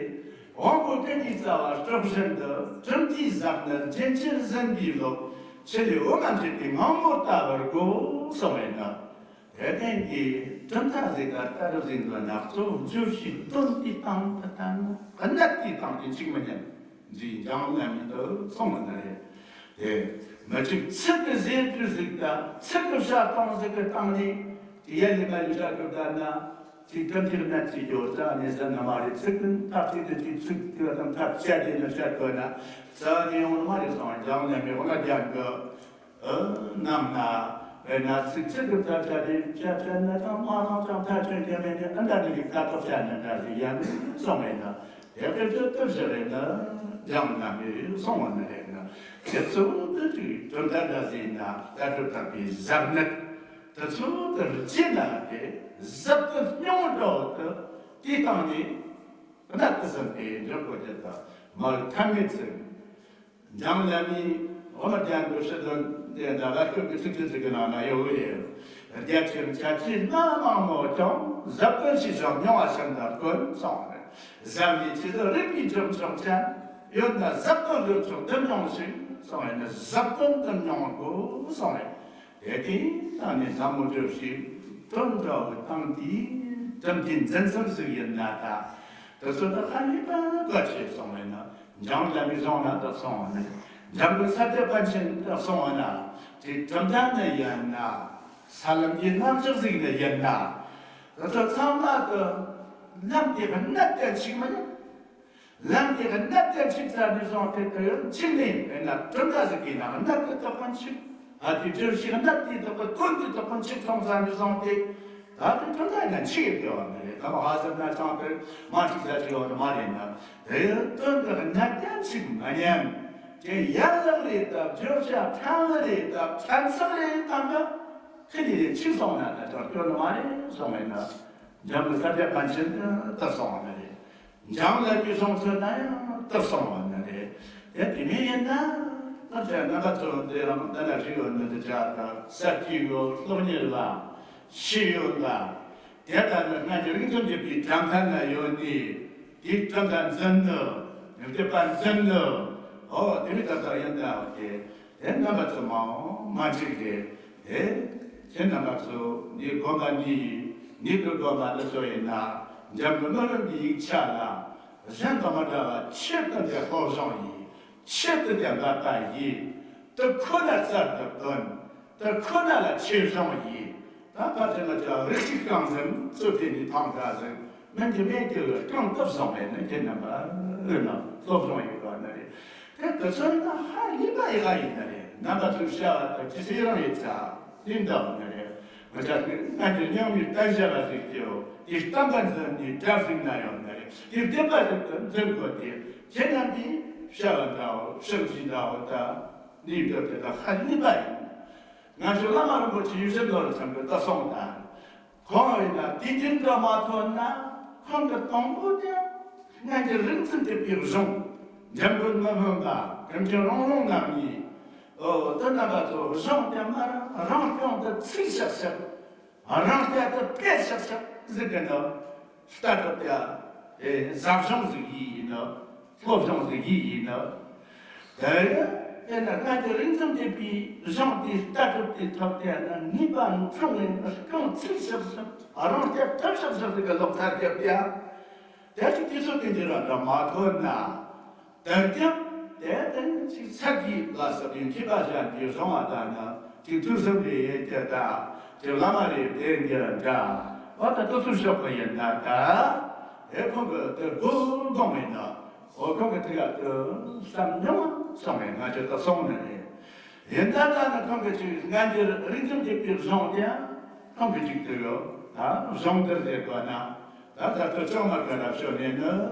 དབང་པོ་ཀུན་གྱི་རྩ་བ་སྲོག་བཞིན་དུ། གྲུབ་མཐའི་ཟབ་གནད་རྒྱུན་ཆད་ཟིན་པའི་བློ། ཆུ་ལས་འོ་མ་འཕྲོས་པའི་སྔོན་པོ་ལྟ་བུར་གོ་གསུངས་པས་ན། དེ་ལྟར་གྱི་གྲུབ་མཐའ་ཟིག་ག་ལྟ་གྲུབ་ཟིག་འདོད་ན། གཙོ་བོ་བརྗོད་བྱའི་དོན་དེའི་སྟེང་དུ་ལྟ་ན། གནད་དེའི་སྟེང་དེ་གཅིག་མི་ཉན་ཟེར་འཇམ་དབྱངས་ཀྱིས་གསུངས་པ་ན་རེད། དེ་མི་གཅིག་ཚིག་གི་ཟེར་རྒྱུ་ཟིག་དང་ཚིག་གི་བཤད་སྟངས་ཟིག་གི་སྟེང་ནས་དེ་ཡན་ལས་མ་ཡིན་བཤད་གི་བསྡད་ན། ཅིག་གྲུབ་མཐའི་གནད་ཅིག་ཡོད་ཙང་ནས་ཟེར་ན་མ་རེད། ཚིག་གི་ཐག་གཅིག་ཏུ་ཅིག་ཚིག་གི་དང་ཐག་བཅད་དེ་ནས་བཤད་དགོས་ན་རྩ་ནས་ཡོང་ནི་མ་རེད་གསུངས། འཇམ་དབྱངས་ཀྱིས་འོ་ན་རྒྱན་གྱི་ཨ་ནང་ན་དཔེར་ན་ཚིག་ཚིག་གི་ཐག་བཅད་དེ་བཤད་བཤད་ན་ད་མ་རང་ཅང་ཐག་ཆོད་ཀྱང་མེད་ནས། ཨ་འདྲ་འདི་གི་ཐག་ཐོག་བཤད་ན་འདྲ་ཟིག་ཡང་གསུངས་མེད་ན། དེ་སྐད་ཆ་ལྟ་བཞག་རེད་ན་འཇམ་དབྱངས་ཀྱིས་གསུངས་པ་ན་རེད་ན། དེ་གཙོ་བོ་དེ་ཅིག་གྲུབ་མཐའ་འདྲ་ཟིག་ན་ལྟ་གྲུབ་དག་པའི་ཟབ་གནད། དེ་ཚོ་དེ་རྗེས་ན་དེ་ཟབ་ཏུ་སྙིང་པོ་འདྲ་བོ་དེ་དེའི་སྟེང་ནས་གནད་དུ་ཟིན་པའི་འཇོག་གོ་རྒྱུ་དང་། མ་ཐ་མའི་ཚིག་འཇམ་དབྱངས་ཀྱིས་འོ་མ་རྒྱན་གྱི་ཁྲིད་དོན་དེ་འདྲ་བ་ཁྱོད་ཀྱི་ཚིག་ཚིག་ཚིག་གི་ནང་ན་ཡོད་ཡོད། རྒྱ་ཆེར་འཆད་ཀྱི་སྣ་མང་མོ་ཀྱང་། ཟབ་དོན་ཞེས་བྱ་མྱོང་བ་ཤིན་ཏུ་དཀོན་གསུངས་པས། ཟབ་མོའི་ཆེད་དུ་རིགས་པའི་རྒྱུ་མཆོག་ཅན། ཡོད་ན་ཟབ་དོན་རྒྱུ་མཆོག་འདི་མྱོང་ཞིག་གསུངས་པས་ན། ཟབ་དོན་འདི་མྱོང་དགོས་གསུངས་པས། དེ་དེའི་སྟེང་ནས་ཟབ་མོ་བརྗོད་བྱའི་དོན་འདྲ་བོ་དང་དེའི་གྲུབ་མཐའི་འཛིན་མཚམས་ཟིག་ཡིན་ན་ད། དེ་ཚོ་ད་ཧ་ལས་པ་ག་ཆེ་གསུངས་པས་ན། འཇམ་དབྱངས་ཀྱིས་གསུངས་ན་ད་གསུངས་པ་ནི། འཇམ་མགོན་ས་སྐྱ་པཎ་ཆེན་ད་གསུངས་པ་ན། དེ་གྲུབ་མཐའ་ནི་ཡིན་ན། ས་ལམ་གྱི་རྣམ་གཞག་ཟིག་ནི་ཡིན་ན། དེ་ཚོ་ཚང་མ་དེ་ལམ་དེ་གི་གནད་དེ་གཅིག་མ་ཡིན། ལམ་དེ་གི་གནད་དེ་གཅིག་ཙམ་ནས་བཟུང་སྟེ་དེ་གཅིག་ནས་དཔེར་ན་གྲུབ་མཐའ་ཟིག་གི་ནང་གནད་དེ་དག་པ་གཅིག་ཨ་དེ་བརྗོད་བྱའི་གནད་དེ་དག་པ་དོན་དེ་དག་པ་གཅིག་མཐོང་ཙམ་ནས་བཟུང་སྟེ། ད་དེ་གྲུབ་མཐའ་ཡིན་ན་གཅིག་ཡོད་དགོས་པ་མ་རེད། ད་མ་ཧ་ཟེར་ན་ཅང་དེ་མ་གཅིག་ཟེར་གྱི་ཡོད་ནི་མ་རེད་ན། དེ་དོན་དེ་གི་གནད་དེ་གཅིག་མ་ཉན། དེ་ཡན་ལག་རེད་དམ། བརྗོད་བྱ་ཕྲན་བུ་རེད་དམ། ཕྲན་ཚེགས་རེད་དམ་ན། ཁི་ནས་རེ་གཅིག་སོང་ན་ད་ཅང་སྐྱོན་ནི་མ་རེད་གསུངས་པས་ན། འཇམ་མགོན་ས་སྐྱ་པཎ་ཆེན་དེ་གསུངས་པ་ནི་རེད། འཇམ་དབྱངས་ཀྱི་གསུང་ཚུལ་ན་ཡང་དེ་གསུངས་པ་ནི་རེད། དེ་དེ་མིན་ཡིན་ན་ང་ཚོའི་རྣམ་པ་ཚོ་འདི་རང་འདི་ལ་རིགས་ཡོད་ནི་འདི་ཆ་ད་ས་བཅུ་ཡོད། སློབ་གཉེར་ལ་ཤེས་ཡོན་ལ་དེ་ལྟར་ན་སྔ་འགྱུར་རིག་འཛིན་བརྒྱུད་པའི་གྲངས་ཀ་ན་ཡོད་ནི་དེའི་གྲངས་ཀ་འཛིན་ནི་དེ་པར་འཛིན་ནི་ཨོ་དེ་མི་ད་ལྟ་ཡིན་ད་ཨོ་དེ། དེ་རྣམ་པ་ཚོ་མ་འོང་མ་འགྲིག་རེད། དེ་ཁྱེད་རྣམ་པ་ཚོ་འདི་དགོན་པ་འདི་ཡིན། འདི་གི་དགོན་པ་འདི་ཚོ་ཡིན་ན་འཇམ་མགོན་ནོར་བུ་འདི་ཡིག་ཆ་ལ་གཞན་དང་མ་འདྲ་བ་ཆེད་དུ་འདི་སློབ་སྦྱོང་ཡིན། ཆེད་དུ་འདི་འབད་པ་ཡིན། དེ་ཁོ་ན་རྩལ་དུ་བཏོན། དེ་ཁོ་ན་ལ་ཆེད་སྦྱོང་ཡིན། ད་ཕལ་ཆེར་ང་ཚོ་རིགས་གཅིག་རྐང་འཛིན་གཙོ་དེ་ནི་ཐང་འདྲ་ཟིག་མིན་གྱི་མེད་ཀྱི་རྐང་སྟོབས་བཟང་བས་ནི་ཁྱེད་རྣམ་པ་འོས་ན་སློབ་སྦྱོང་ཡོད་པ། ནི་རེད། དེ་དུས་ཚོད་ན་ཧ་ལས་པ་ཡི་ཧ་ཡིན་ནི་རེད། རྣམ་པ་ཚོས་བྱ་བ་དང་ཅི་ཟེར་རང་ཡོད་ཚ་ཡིན་འདུག་ནི་རེད། ང་ཅག་གི་སྔ་འགྱུར་རྙིང་མའི་གཏམ་བྱ་བ་ཟིག་ཀྱོ་དེ་གཏམ་པ་འཛིན་ནི་གྲབས་ཟིག་ན་ཡོད་ནི་རེད། དེ་བསྟན་པ་ཟིག་ཏུ་འཛིན་དགོས་ཏེ་ཁྱེད་རྣམ་པའི་བྱ་བ་འདྲ་བོ་ཕྱག་རྗེས་འདྲ་བོ་ད་ནི་འདོད་དེ་ད་ཧ་ལས་པ་ཡིན། ང་ཚོའི་བླ་མ་རིན་པོ་ཆེ་ཡིད་བཞིན་ནོར་བུ་ཚང་གི་ད་སོང་དང་། ཁོང་ཡིན་ན་དུས་རྒྱུན་དུ་མ་ཐོན་ན་ཁོང་གི་དང་པོ་དེ་སྔ་འགྱུར་རིག་འཛིན་སྡེ་པའི་གཞུང་འཇམ་མགོན་མི་ཕམ་པ་ཀུན་མཁྱེན་རོང་རོང་རྣམ་གཉིས། ཨོ་དེ་རྣམ་པ་ཚོ་གཞུང་དེ་མར་རང་སྐྱོང་དུ་ཚུགས་ཤག་ཤག་རང་རྐྱ་དུ་ཕེབས་ཤག་ཤག་ཟེར་གི་འདུག་ལྟ་གྲུབ་དེ་ཨེ་ཟབ་གཞུང་ཟིག་ཡིན་ནོ། སློབ་སྦྱོང་ཟིག་ཡིན་ཡིན་ནོ། དེ་ཡང་དེ་ནི་སྔ་འགྱུར་རིག་འཛིན་སྡེ་པའི་གཞུང་དེའི་ལྟ་གྲུབ་དེ་ཐོག་དེ་ནི་ནུས་པ་འཕྲོ་བའི་རྐང་ཚིག་ཞིག་ཞིག་རང་རྐྱ་ཐབས་ཞིག་ཞིག་ཟིག་གི་ལོག་ཚར་རྒྱབ་དེ། དེ་ཅིག་དུས་ཚོད་དེ་འདི་ར་འདྲ་མ་ཐོན་ན། དེར་ཀྱང་དེ་དེ་ཅིག་ཚར་གྱི་ལ་ཟབ་ཡིན་མཁས་པ་གཞན་གྱི་གཞུང་བ་དང་ནི། ཅིག་ཐུགས་བསམ་རེ་ཡེ་སྐྱེ་ད། ཅིག་བླ་མ་རེ་དེ་འདི་འདྲ། བ་ད་ཏོ་ཚུར་ཤོག་པ་ཡིན་ན་ད། ཨེ་ཁོང་གི་དེ་དགོས་དགོངས་མེད་ན། འོ་ཁོང་གི་དེ་ག་དེ་བསམ་མྱོང་སོང་མེད་ང་ཅི་ད་སོང་ནི་རེད། ཡིན་ད་ད་ནི་ཁོང་གི་ཅིག་སྔ་འགྱུར་རིག་འཛིན་སྡེ་པའི་གཞུང་དེ་ཁོང་གི་ཅིག་དེ་ཡོད་ད་གཞུང་འདིར་ཟེར་དགོས་ན། ད་ད་ལྟ་ཅང་མ་ག་ར་ཤོ་ནས་ནི་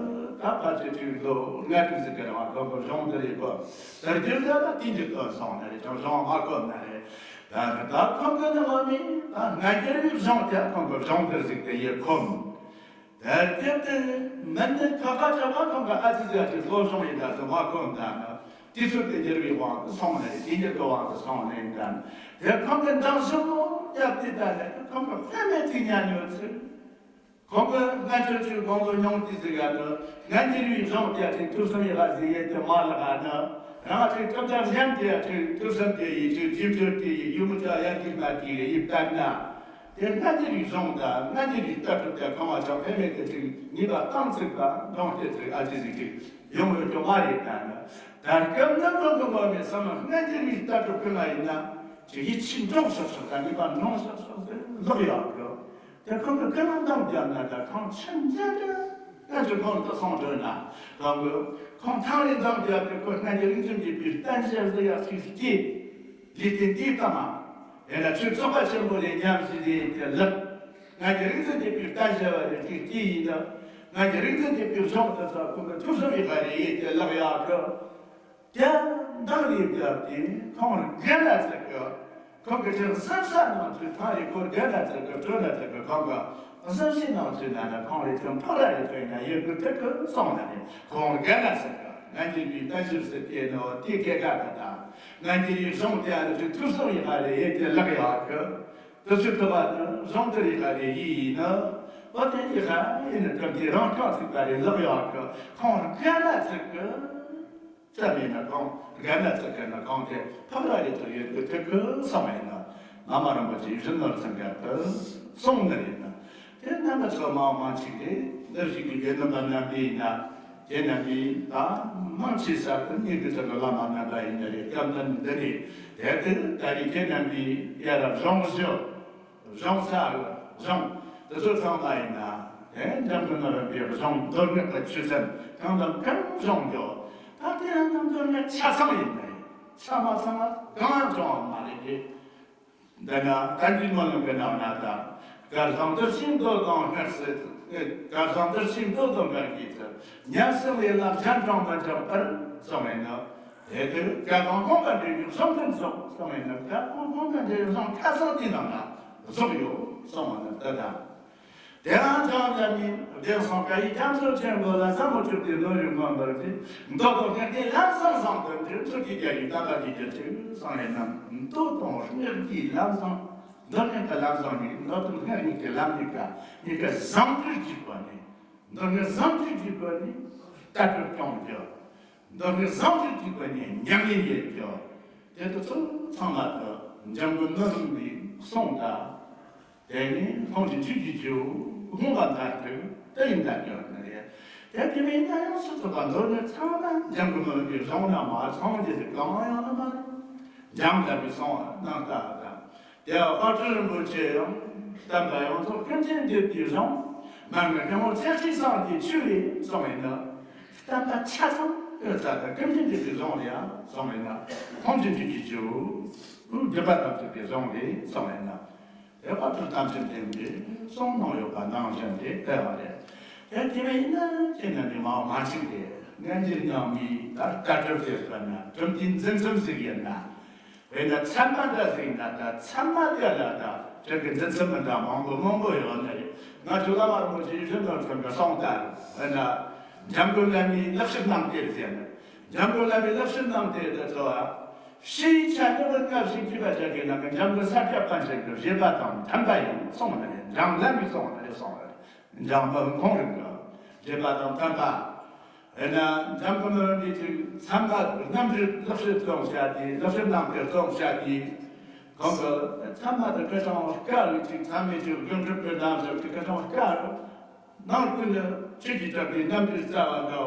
ད་ཕལ་ཆེར་དུས་ལོ་ལྔ་དྲུག་ཟིག་གི་རིང་ཁོང་གི་གཞུང་འདི་རེད་གོ། ད་རྒྱུ་ད་ད་དེང་གི་དོན་སོང་ནི་རེད་ཅང་གཞུང་མ་གོ་ནི་རེད། ད་ནི་ད་ཁོང་གི་ནི་ངོ་མི་ད་སྔ་འགྱུར་བའི་གཞུང་དེ་ཁོང་གི་གཞུང་འདིར་ཟིག་དེ་ཡེ་ཁོམ། ད་རྒྱུ་དེ་མི་འདི་ཁ་ཁ་ཆ་ཁ་ཁོང་གི་ཨ་ཙི་ཟིག་ཨ་ཙི་སློབ་སྦྱོང་ཡིན་ད་ཟེར་མ་ཁོམ་ད་ནི་དུས་ཚོད་དེ་འགྱུར་བའི་དབང་དུ་སོང་ནི་རེད་དེང་གི་དོན་དབང་དུ་སོང་ནི་ཡིན་ད་ནི་དེ་ཁོང་གི་འདང་ཞིབ་མོ་རྒྱབ་དེ་ད་ནི་ཁོང་གི་དཔེ་མེད་ཅིག་ཉན་ཡོད་ཚུལ། ཁོང་གི་སྔ་ཆོས་ཆོས་དགོངས་པ་མྱོང་དེ་ཟིག་ཡ་དུ་སྔ་འགྱུར་བའི་གཞུང་བརྒྱ་ཆེན་ཐུགས་གསུམ་ཡི་ལ་ཟིག་ཡེ་དེ་མ་ལ་ག་ནི་རང་ཆོས་གྲུབ་མཐའ་གཞན་དེ་ཡ་ཆོས་ཐུགས་གསུམ་དེ་ཡི་ཆོས་རྗེས་འགྲོ་དེ་ཡི་ཡུལ་མི་ཆ་ཡ་འཇིག་མ་དེ་ཡི་ཡི་ལྟར་ན། དེ་སྔ་འགྱུར་བའི་གཞུང་དང་སྔ་འགྱུར་བའི་ལྟ་གྲུབ་དེ་ཁོང་བ་ཅང་ཕན་མེད་དེ་ཅིག་ཉེས་པ་གཏིང་ཚུགས་པ་འདོང་དེ་ཚུགས་ཨ་ཅི་ཟིག་ཅིག་ཡོང་ཡོད་ཀྱང་མ་རེད་ད་ནི། ད་སྐབས་ནི་ཁོང་གི་ངོ་མས་བསམ་སྔ་འགྱུར་བའི་ལྟ་གྲུབ་ཀུན་ལ་ཡིན་ན་ཅིག་ཡིད་ཆེས་འགྲོ་ཤོག་ཤོག་དང་ཉེས་པ་འདོང་ཤོག་ཤོག་ཟེར་ལོག་ཡོད་གི། དེ་ཁོང་གི་ཀུན་སློང་འདང་རྒྱབ་ན་ད་ཁོང་ཆེན་འདྲ་འདྲ་ང་ཚོ་ཁོང་དུ་སོང་འགྲོ་ན་ཁོང་གི་ཁོང་ཐང་རེ་འདང་རྒྱབ་དེ་ཁོ་སྔ་འགྱུར་རིག་འཛིན་གྱི་པའི་བསྟན་བཤད་ཟེར་ཡག་ཅིག་སྐྱེས། ལས་དེ་འདིའི་གཏམ་མ། དེ་ལ་ཆོས་རྫོགས་པ་ཆེན་པོ་ལས་ཉམས་ཞིག་རེད་དེ་ལགས། སྔ་འགྱུར་རིག་འཛིན་གྱི་པའི་བསྟན་བཤད་བ་རེད་ཅིག་སྐྱེས་ཡིན་ད། སྔ་འགྱུར་རིག་འཛིན་གྱི་པའི་གཞུང་དུ་ཚོ་ཁོང་གི་ཐུགས་སུ་ཡི་ག་རེ་ཡིན་དེ་ལགས་ཡག་གི། དེ་འདང་རེ་བརྒྱབ་དེ་ཁོང་རྒན་ལ་ཚིག་གི། ཁོང་གི་ཅིག་གཟབ་གཟབ་ནང་ཚུད་ཐང་རེ་ཁོ་རྒན་ལ་ཚིག་གི་སྤྲོ་ལ་ཚིག་གི་ཁོང་གི་གཟབ་གཟབ་ནང་ཚུད་ན་ན་ཁོང་རེ་ཅུང་ཕག་ར་རེ་ཐོན་ན་ཡོད་གི་ཐུག་གི་སོང་ན་རེ་ཁོང་རྒན་ལ་ཚིག་གི་ང་འགྱུར་བའི་བསྟན་བཅོས་ཟེར་དེ་ནོ་དེ་སྐད་ཀ་ད་ད་ང་འགྱུར་བའི་གཞུང་དེ་ཨ་རེ་ཅིག་ཐུགས་སུ་ཡི་ག་རེ་ཡེ་དེ་ལགས་ཡག་གི། དུ་ཚོད་ཐུབ་པ་དུ་གཞུང་དུ་ཡི་ག་རེ་ཡི་ཡིན་ནོ། ཨོ་དེ་ཡི་ག་ཡིན་ནི་ཐུབ་དེ་རང་ཁྱོད་ཚིག་ག་རེ་ལགས་ཡག་གི་ཁོང་རྒན་ལ་ཚིག་གི། ཙམ་ཡིན་ན་གང་རྒན་ན་ཙི་ག་ན་གང་དེ་ཕག་ར་ཡི་ཚོ་ཡོད་དུ་ཐུག་གི་སོང་ཡིན་ན། བླ་མ་རིན་པོ་ཆེ་ཡིད་བཞིན་ནོར་བུ་ཚང་ག་དུ་སོང་ནི་ཡིན་ན། དེ་རྣམ་པ་ཚོ་མང་མང་ཅིག་རེད་འདིར་ཞིག་གི་དགེ་འདུན་པ་རྣམ་པས་ཡིན་ན། དེ་རྣམ་པས་ད་མང་ཆེ་ས་དུ་ཉིད་ཀྱི་ཚོ་གི་བླ་མ་རྣམ་པ་ཡིན་ན་རེད་སྐབས་འདི་འདི་རེད། དེ་དུ་ད་རེས་ཁྱེད་རྣམ་པས་ཡ་རབས་གཞུང་བཞི། གཞུང་ས་གཞུང་དེ་ཚོ་ཚང་མ་ཡིན་ན་དེ་འཇམ་མགོན་རིན་པོ་ཆེའི་གཞུང་མདོ་སྔགས་ཀྱི་ཆོས་ཚན་གང་དང་གང་སྦྱོང་རྒྱུ། ད་དེ་ཡང་མདོ་སྔགས་ཆ་ཚང་ཡིན་ནའི་ཆ་མ་ཚང་བ་གང་ཡང་སྦྱོང་བ་མ་རེད་དེ། འདི་ན་བསྟན་འགྲོའི་སྨོན་ལམ་གྱི་ནང་ན་ད་སྐལ་བཟང་འདིར་ཕྱིན་མདོ་དང་སྔགས་སྲིད། སྐལ་བཟང་འདིར་ཕྱིན་མདོ་དང་སྔགས་ཀྱི་ཚུལ། ཉམས་སུ་ལེན་ལ་གཞན་དྲང་མི་འཇོག་པར་གསུངས་པས་ན། དེ་དུས་བཀའ་དང་དགོངས་པ་འདྲེས་ཡོད་གཞུང་དོན་རྫོགས་གསུངས་པས་ན་བཀའ་དང་དགོངས་པ་འདྲེས་ཡོད་གཞུང་ཁ་སང་དེའི་ནང་ན་རྫོགས་ཡོད་གསུངས་པ་ནི་འདི་དང་། དེ་ཡང་འཇམ་དབྱངས་ཉིད་བདེན་གསུང་བཀའ་ཡི་རྒྱ་མཚོ་ཆེན་པོ་ལ་ཟབ་མོ་སྤྱོད་པའི་ནོར་བུས་མངོན་པར་བརྒྱུད། མདོ་དང་སྔགས་ཀྱི་ལམ་བཟང་བཟང་དུ་འགྲོ་ཚུལ་གྱི་རྒྱལ་བའི་བསྟན་པ་རྒྱས་གྱུར་ཅིག་གསུངས་པས་ན། མདོ་དང་སྔགས་ཀྱི་ལམ་བཟང་། མདོ་སྔགས་ཀྱི་ལམ་བཟང་ནི་མདོ་དང་སྔགས་གཉིས་ཀྱི་ལམ་གཉིས་ཀ་གཉིས་ཀ་བཟང་དུ་བགྱིས་པ་ནི། མདོ་སྔགས་བཟང་དུ་བགྱིས་པ་ནི་ལྟ་གྲུབ་སྐྱོང་རྒྱུ། མདོ་སྔགས་བཟང་དུ་བགྱིས་པ་ནི་ཉམས་ལེན་ཡེད་རྒྱུ། དེ་དག་ཚོ་ཚང་མ་དུ་འཇམ་མགོན་མི་ཕམ་པའི་གསུང་དང་། དེ་ནས་ལྷུན་གྱིས་ཆོས་ཀྱི་རྒྱུ་མངོན་པ་མཐར་ཐུག་དེ་ཡིན་ད་སྐྱོར་ནི་རེད། དེ་དེ་བས་ན་ཡང་སུ་ཚོགས་པ་མདོ་སྔགས་ཚང་མ་འཇམ་མགོན་མི་ཕམ་པའི་གཞུང་ན་མ་ཚང་རྒྱུ་དེ་གང་ཡང་ན་མ་རེད། འཇམ་དཔལ་གྱི་གསུང་བ་རྣམ་དག་དང་། དེ་བ་དཔལ་སྤྲུལ་རིན་པོ་ཆེ་ཡང་བསྟན་པ་ཡོངས་རྫོགས་ཀུན་མཁྱེན་འདི་དེའི་གཞུང་། མར་མེ་རྒན་མོ་ཚེ་ཁྲི་བསམ་གྱིས་ཆོས་ལས་གསུངས་པས་ན། བསྟན་པ་ཆ་ཚང་ ཡོད་ཚད་དང་ཀུན་མཁྱེན་འདི་ཚོའི་གཞུང་ལ་ཡང་གསུངས་ཡིན་ན། ཐམས་ཅད་མཁྱེན་པའི་རྗེ་བོ་སྒྲུབ་པ་དང་བཅས་པའི་གཞུང་ལས་གསུངས་ཡིན་ན། དེ་བ་ཐུབ་དམ་ཆོས་ལྡན་པའི་གསུང་གནང་ཡོད་པ་ནང་བཞིན་དེ་ལྟ་བ་རེད། དེ་དེ་བས་ཡིན་ན་ཁྱེད་རྣམ་པས་མ་མ་གཅིག་སྟེ་སྔ་འགྱུར་རྙིང་མའི་ད་ལྟ་གྲུབ་ཟེར་བ་ན་གྲུབ་མཐའི་འཛིན་མཚམས་ཟིག་ཡིན་ན། དཔེར་ན་ཚད་མ་འདྲ་ཟིག་ན་ད་ཚད་མ་དེ་ལ་ད་ཁྱེད་ཀྱི་འཛིན་མཚམས་མི་འདྲ་མང་པོ་མང་པོ་ཡོད་ནི་རེད། ང་ཚོ་བླ་མ་རིན་པོ་ཆེ་ཡིད་བཞིན་ནོར་བུ་གི་གསུང་ལྟར་དཔེར་ན་འཇམ་མགོན་བླ་མའི་ལེགས་བཤད་རྣམ་ཐར་ཟེར་ནས། འཇམ་མགོན་བླ་མའི་ལེགས་བཤད་རྣམ་ཐར་དེ་ཚོ་བ། ཕྱིའི་ཆ་ནས་བུ་སྔ་ཕྱི་མཁས་པ་ཆ་གི་ནང་གི་འཇམ་མགོན་ས་སྐྱ་པཎ་ཆེན་གྱི་བཞེད་པ་དང་མཐུན་པ་ཡིན་གསུངས་ནི་རེད། འཇམ་བླ་མའི་གསུང་ནི་རེད་གསུངས་ནི་རེད། འཇམ་དཔལ་ཁོང་རང་གི་བཞེད་པ་དང་མཐུན་པ། དཔེར་ན་འཇམ་མགོན་རིན་པོ་ཆེ་ཚད་མ་རྣམ་འགྲེལ་ལེགས་བཤད་རྩོམ་བྱ་དེ། ལེགས་བཤད་རྣམ་ཐར་རྩོམ་བྱ་དེ། གང་གི་ཚད་མ་དེ་སྐད་གྲགས་དཀའ་རུ་ཅིག་ཚད་མའི་ཅིག་རྒྱུན་གྲུབ་པའི་རྣམ་གཞག་ཅིག་སྐད་གྲགས་དཀའ་རུ། ནང་ཀུན་ནི་ཆོས་ཀྱི་གྲགས་པའི་རྣམ་འགྲེལ་རྩ་བ་འདྲའོ།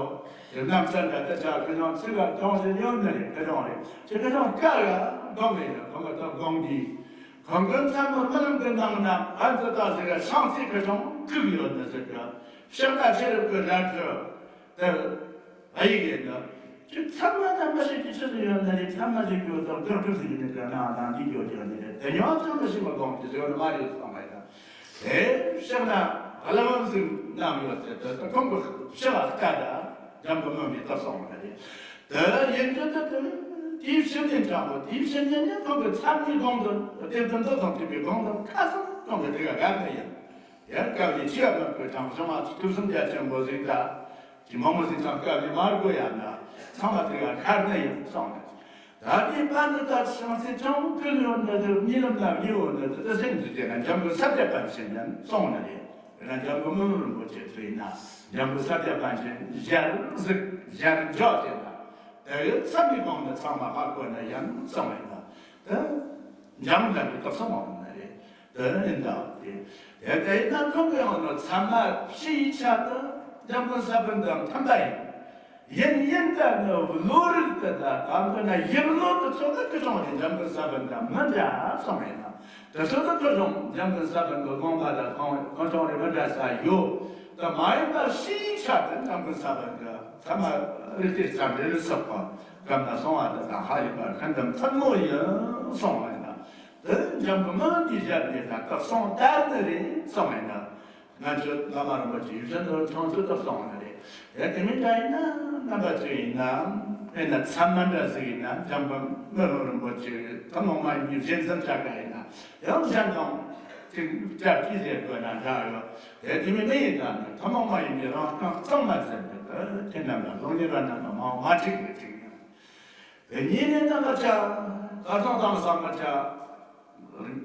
དེ་རྣམ་གཞག་འདྲ་དེ་ཆ་ཁྱོད་རང་ཚིག་ལ་གྲངས་བཞིན་ཡོད་ནི་རེད། སྐད་གྲགས་རེད་ཅེས་སྐད་གྲགས་དཀའ་རུ་སྒོམ་ཡིན་ན། གང་གི་ད་སྒོམ་དེ། གང་གི་ཚད་མ་རྨི་ལམ་གྱི་ནང་ན་ཨ་ཙི་ད་ཟེར་བ་ཤང་ཚིག་སྐད་གྲགས་ཁུག་ཡོད་ནི་ཟེར་གི། ཕྱག་ན་ཤེས་རབ་ཀྱི་རལ་གྲི། དེ་ཨ་ཡིག་ཡིན་ན། ཁྱོད་ཚད་མ་དང་མི་ཤེས་ཀྱི་ཆི་ཟིག་ཡོད་ན་རེད། ཚད་མ་ཟིག་ཡོད་དང་དགག་སྒྲུབ་ཟིག་ཡིན་ན་དེ་ན་དང་འདི་ཡོད་ཀྱི་ཡོད་ནི་རེད། དེ་ཉོ་ཚང་མི་ཤེས་པ་གོང་གི་ཟེར་བ་མ་རེད་གསུངས་པ་ཡིན་ན། དེ་ཕྱག་ན་ཧ་ལམ་ཟིག་བསྣམས་ཡོད་ཚེ་དེ་ད་ཁོང་གི་ཕྱག་ལ་ལྟ་ད་འཇམ་པོ་མོན་པའི་སྟོབས་སོང་བ་རེད། དེ་ཡིན་དུས་དེ་དེ་དེའི་ཕྱི་ཉིན་དྲང་པོ་དེའི་ཕྱི་ཉིན་ནི་ཁོང་གི་ཚད་མའི་དགོངས་དོན་དེ་དོན་དུ་ཐོག་ཐུབ་པའི་དགོངས་དོན་ཁ་སང་ཁོང་གི་དེ་ག་ག་ནས་ཡིན། ཡང་སྐབས་ཀྱི་ཆེ་བ་རྣམས་ཀྱི་དྲང་སྲོང་མ་ཐུབ་བསམ་རྒྱ་ཆེན་པོ་ཟིག་ད་ཀྱི་མང་པོ་ཟིག་ཚང་སྐབས་ཀྱི་མར་གོ་ཡང་ན་ཚང་མ་དེ་ག་ཁར་ནས་ཡིན་སོང་ནས། ད་དེའི་བར་དུ་ད་བྱང་སེམས་ཅང་ཀུན་ཡོད་ནི་དེ་གཉིད་ལམ་ན་གཉིད་འོང་ནི་དེ་དེ་སེམས་ཀྱི་དེ་ན་འཇམ་མགོན་ས་སྐྱ་པཎ་ཆེན་ཡིན་སོང་ནི་རེད། དེ་ན་འཇམ་མགོན་མི་ལུས་རིན་པོ་ཆེ་ཚོ་ཡིན་ན་འཇམ་མགོན་ས་སྐྱ་པཎ་ཆེན་ཞལ་གཟིགས་ཞལ་འཇོག་བྱེད་ན་དེ་ཡི་ཚད་མའི་དགོངས་ནི་ཚང་མ་ཧ་གོ་ནི་ཡིན་སོང་བས་ན་དེ། འཇམ་དཔལ་གྱི་སྟོབས་སུ་མ་འོངས་ན་རེད། དེ་ནི་འདྲ་སྟེ། དེ་ལྟ་ཡིན་ན་ཁོང་གི་ཡང་ན་ཚད་མ་ཕྱིའི་ཆ་དུ་འཇམ་མགོན་ས་པཎ་དང་མཐུན་པ་ཡིན། ཡིན་ཡིན་ད་ནི་བློ་རིག་དེ་དང་གང་དུ་ན་ཡིག་བློ་དེ་ཚོ་ནི་ཁི་ཆུང་རེད། འཇམ་མགོན་ས་པཎ་དང་མི་འདྲ་སོང་ཡིན་ན། དེ་ཚོ་ནི་ཁི་ཆུང་འཇམ་མགོན་ས་པཎ་གྱི་དགོངས་པ་དང་ཁོང་ཁོང་ཆུང་རེད་མི་འདྲ་ས་ཡོད། དེ་མ་ཡིན་པ་ཕྱིའི་ཆ་དུ་འཇམ་མགོན་ས་པཎ་གྱི་ཚད་མ་རིག་གཏེར་ཚང་རེ་རེ་སོགས་པ་གམ་ན་སོང་བ་དེ་དང་ཧ་ཡོད་པར་ཁ་འདམ་ཚད་མོ་ཡིན་སོང་བ་ཡིན་ན། དེ་འཇམ་པོ་མོན་གྱི་ཞབས་ནས་ད་སྐབས་སོང་ལྟར་ནི་རེད་གསུངས་པས་ན། ང་ཚོས་བླ་མ་རིན་པོ་ཆེ་ཡུལ་ཅན་དུ་ཁྲང་ཚུལ་དུ་སོང་ནི་རེད། དེ་དེ་མིན་ད་ཡིན་ན་རྣམ་པ་ཚོས་ཡིན་ན་དཔེར་ན་ཚད་མ་འདྲ་ཟིག་ཡིན་ན་འཇམ་པོ་མོན་རིན་པོ་ཆེ་ཐུན་མོང་མ་ཡིན་པའི་བཞེད་འཛིན་བྱ་དགའ་ཡིན་ན་ཡང་གཞན་དང་ཅིག་ཅར་ཅི་ཟེར་དགོས་ན་འདྲ་ཡོད། དེ་དེ་མིན་མི་ཡིན་ད་ནི་ཐུན་མོང་མ་ཡིན་པའི་རང་རྐང་གཙང་མ་ཟེར་ནི་དེ་ཁྱེད་རྣམས་ལ་ལུང་ཉེས་པ་རྣམ་པ་མང་བ་གཅིག་གི་གཅིག་ཡིན། དེ་ཉིད་ནས་རྣམ་པར་ཆགས། ཁ་སང་དང་བསམ་པར་བྱ།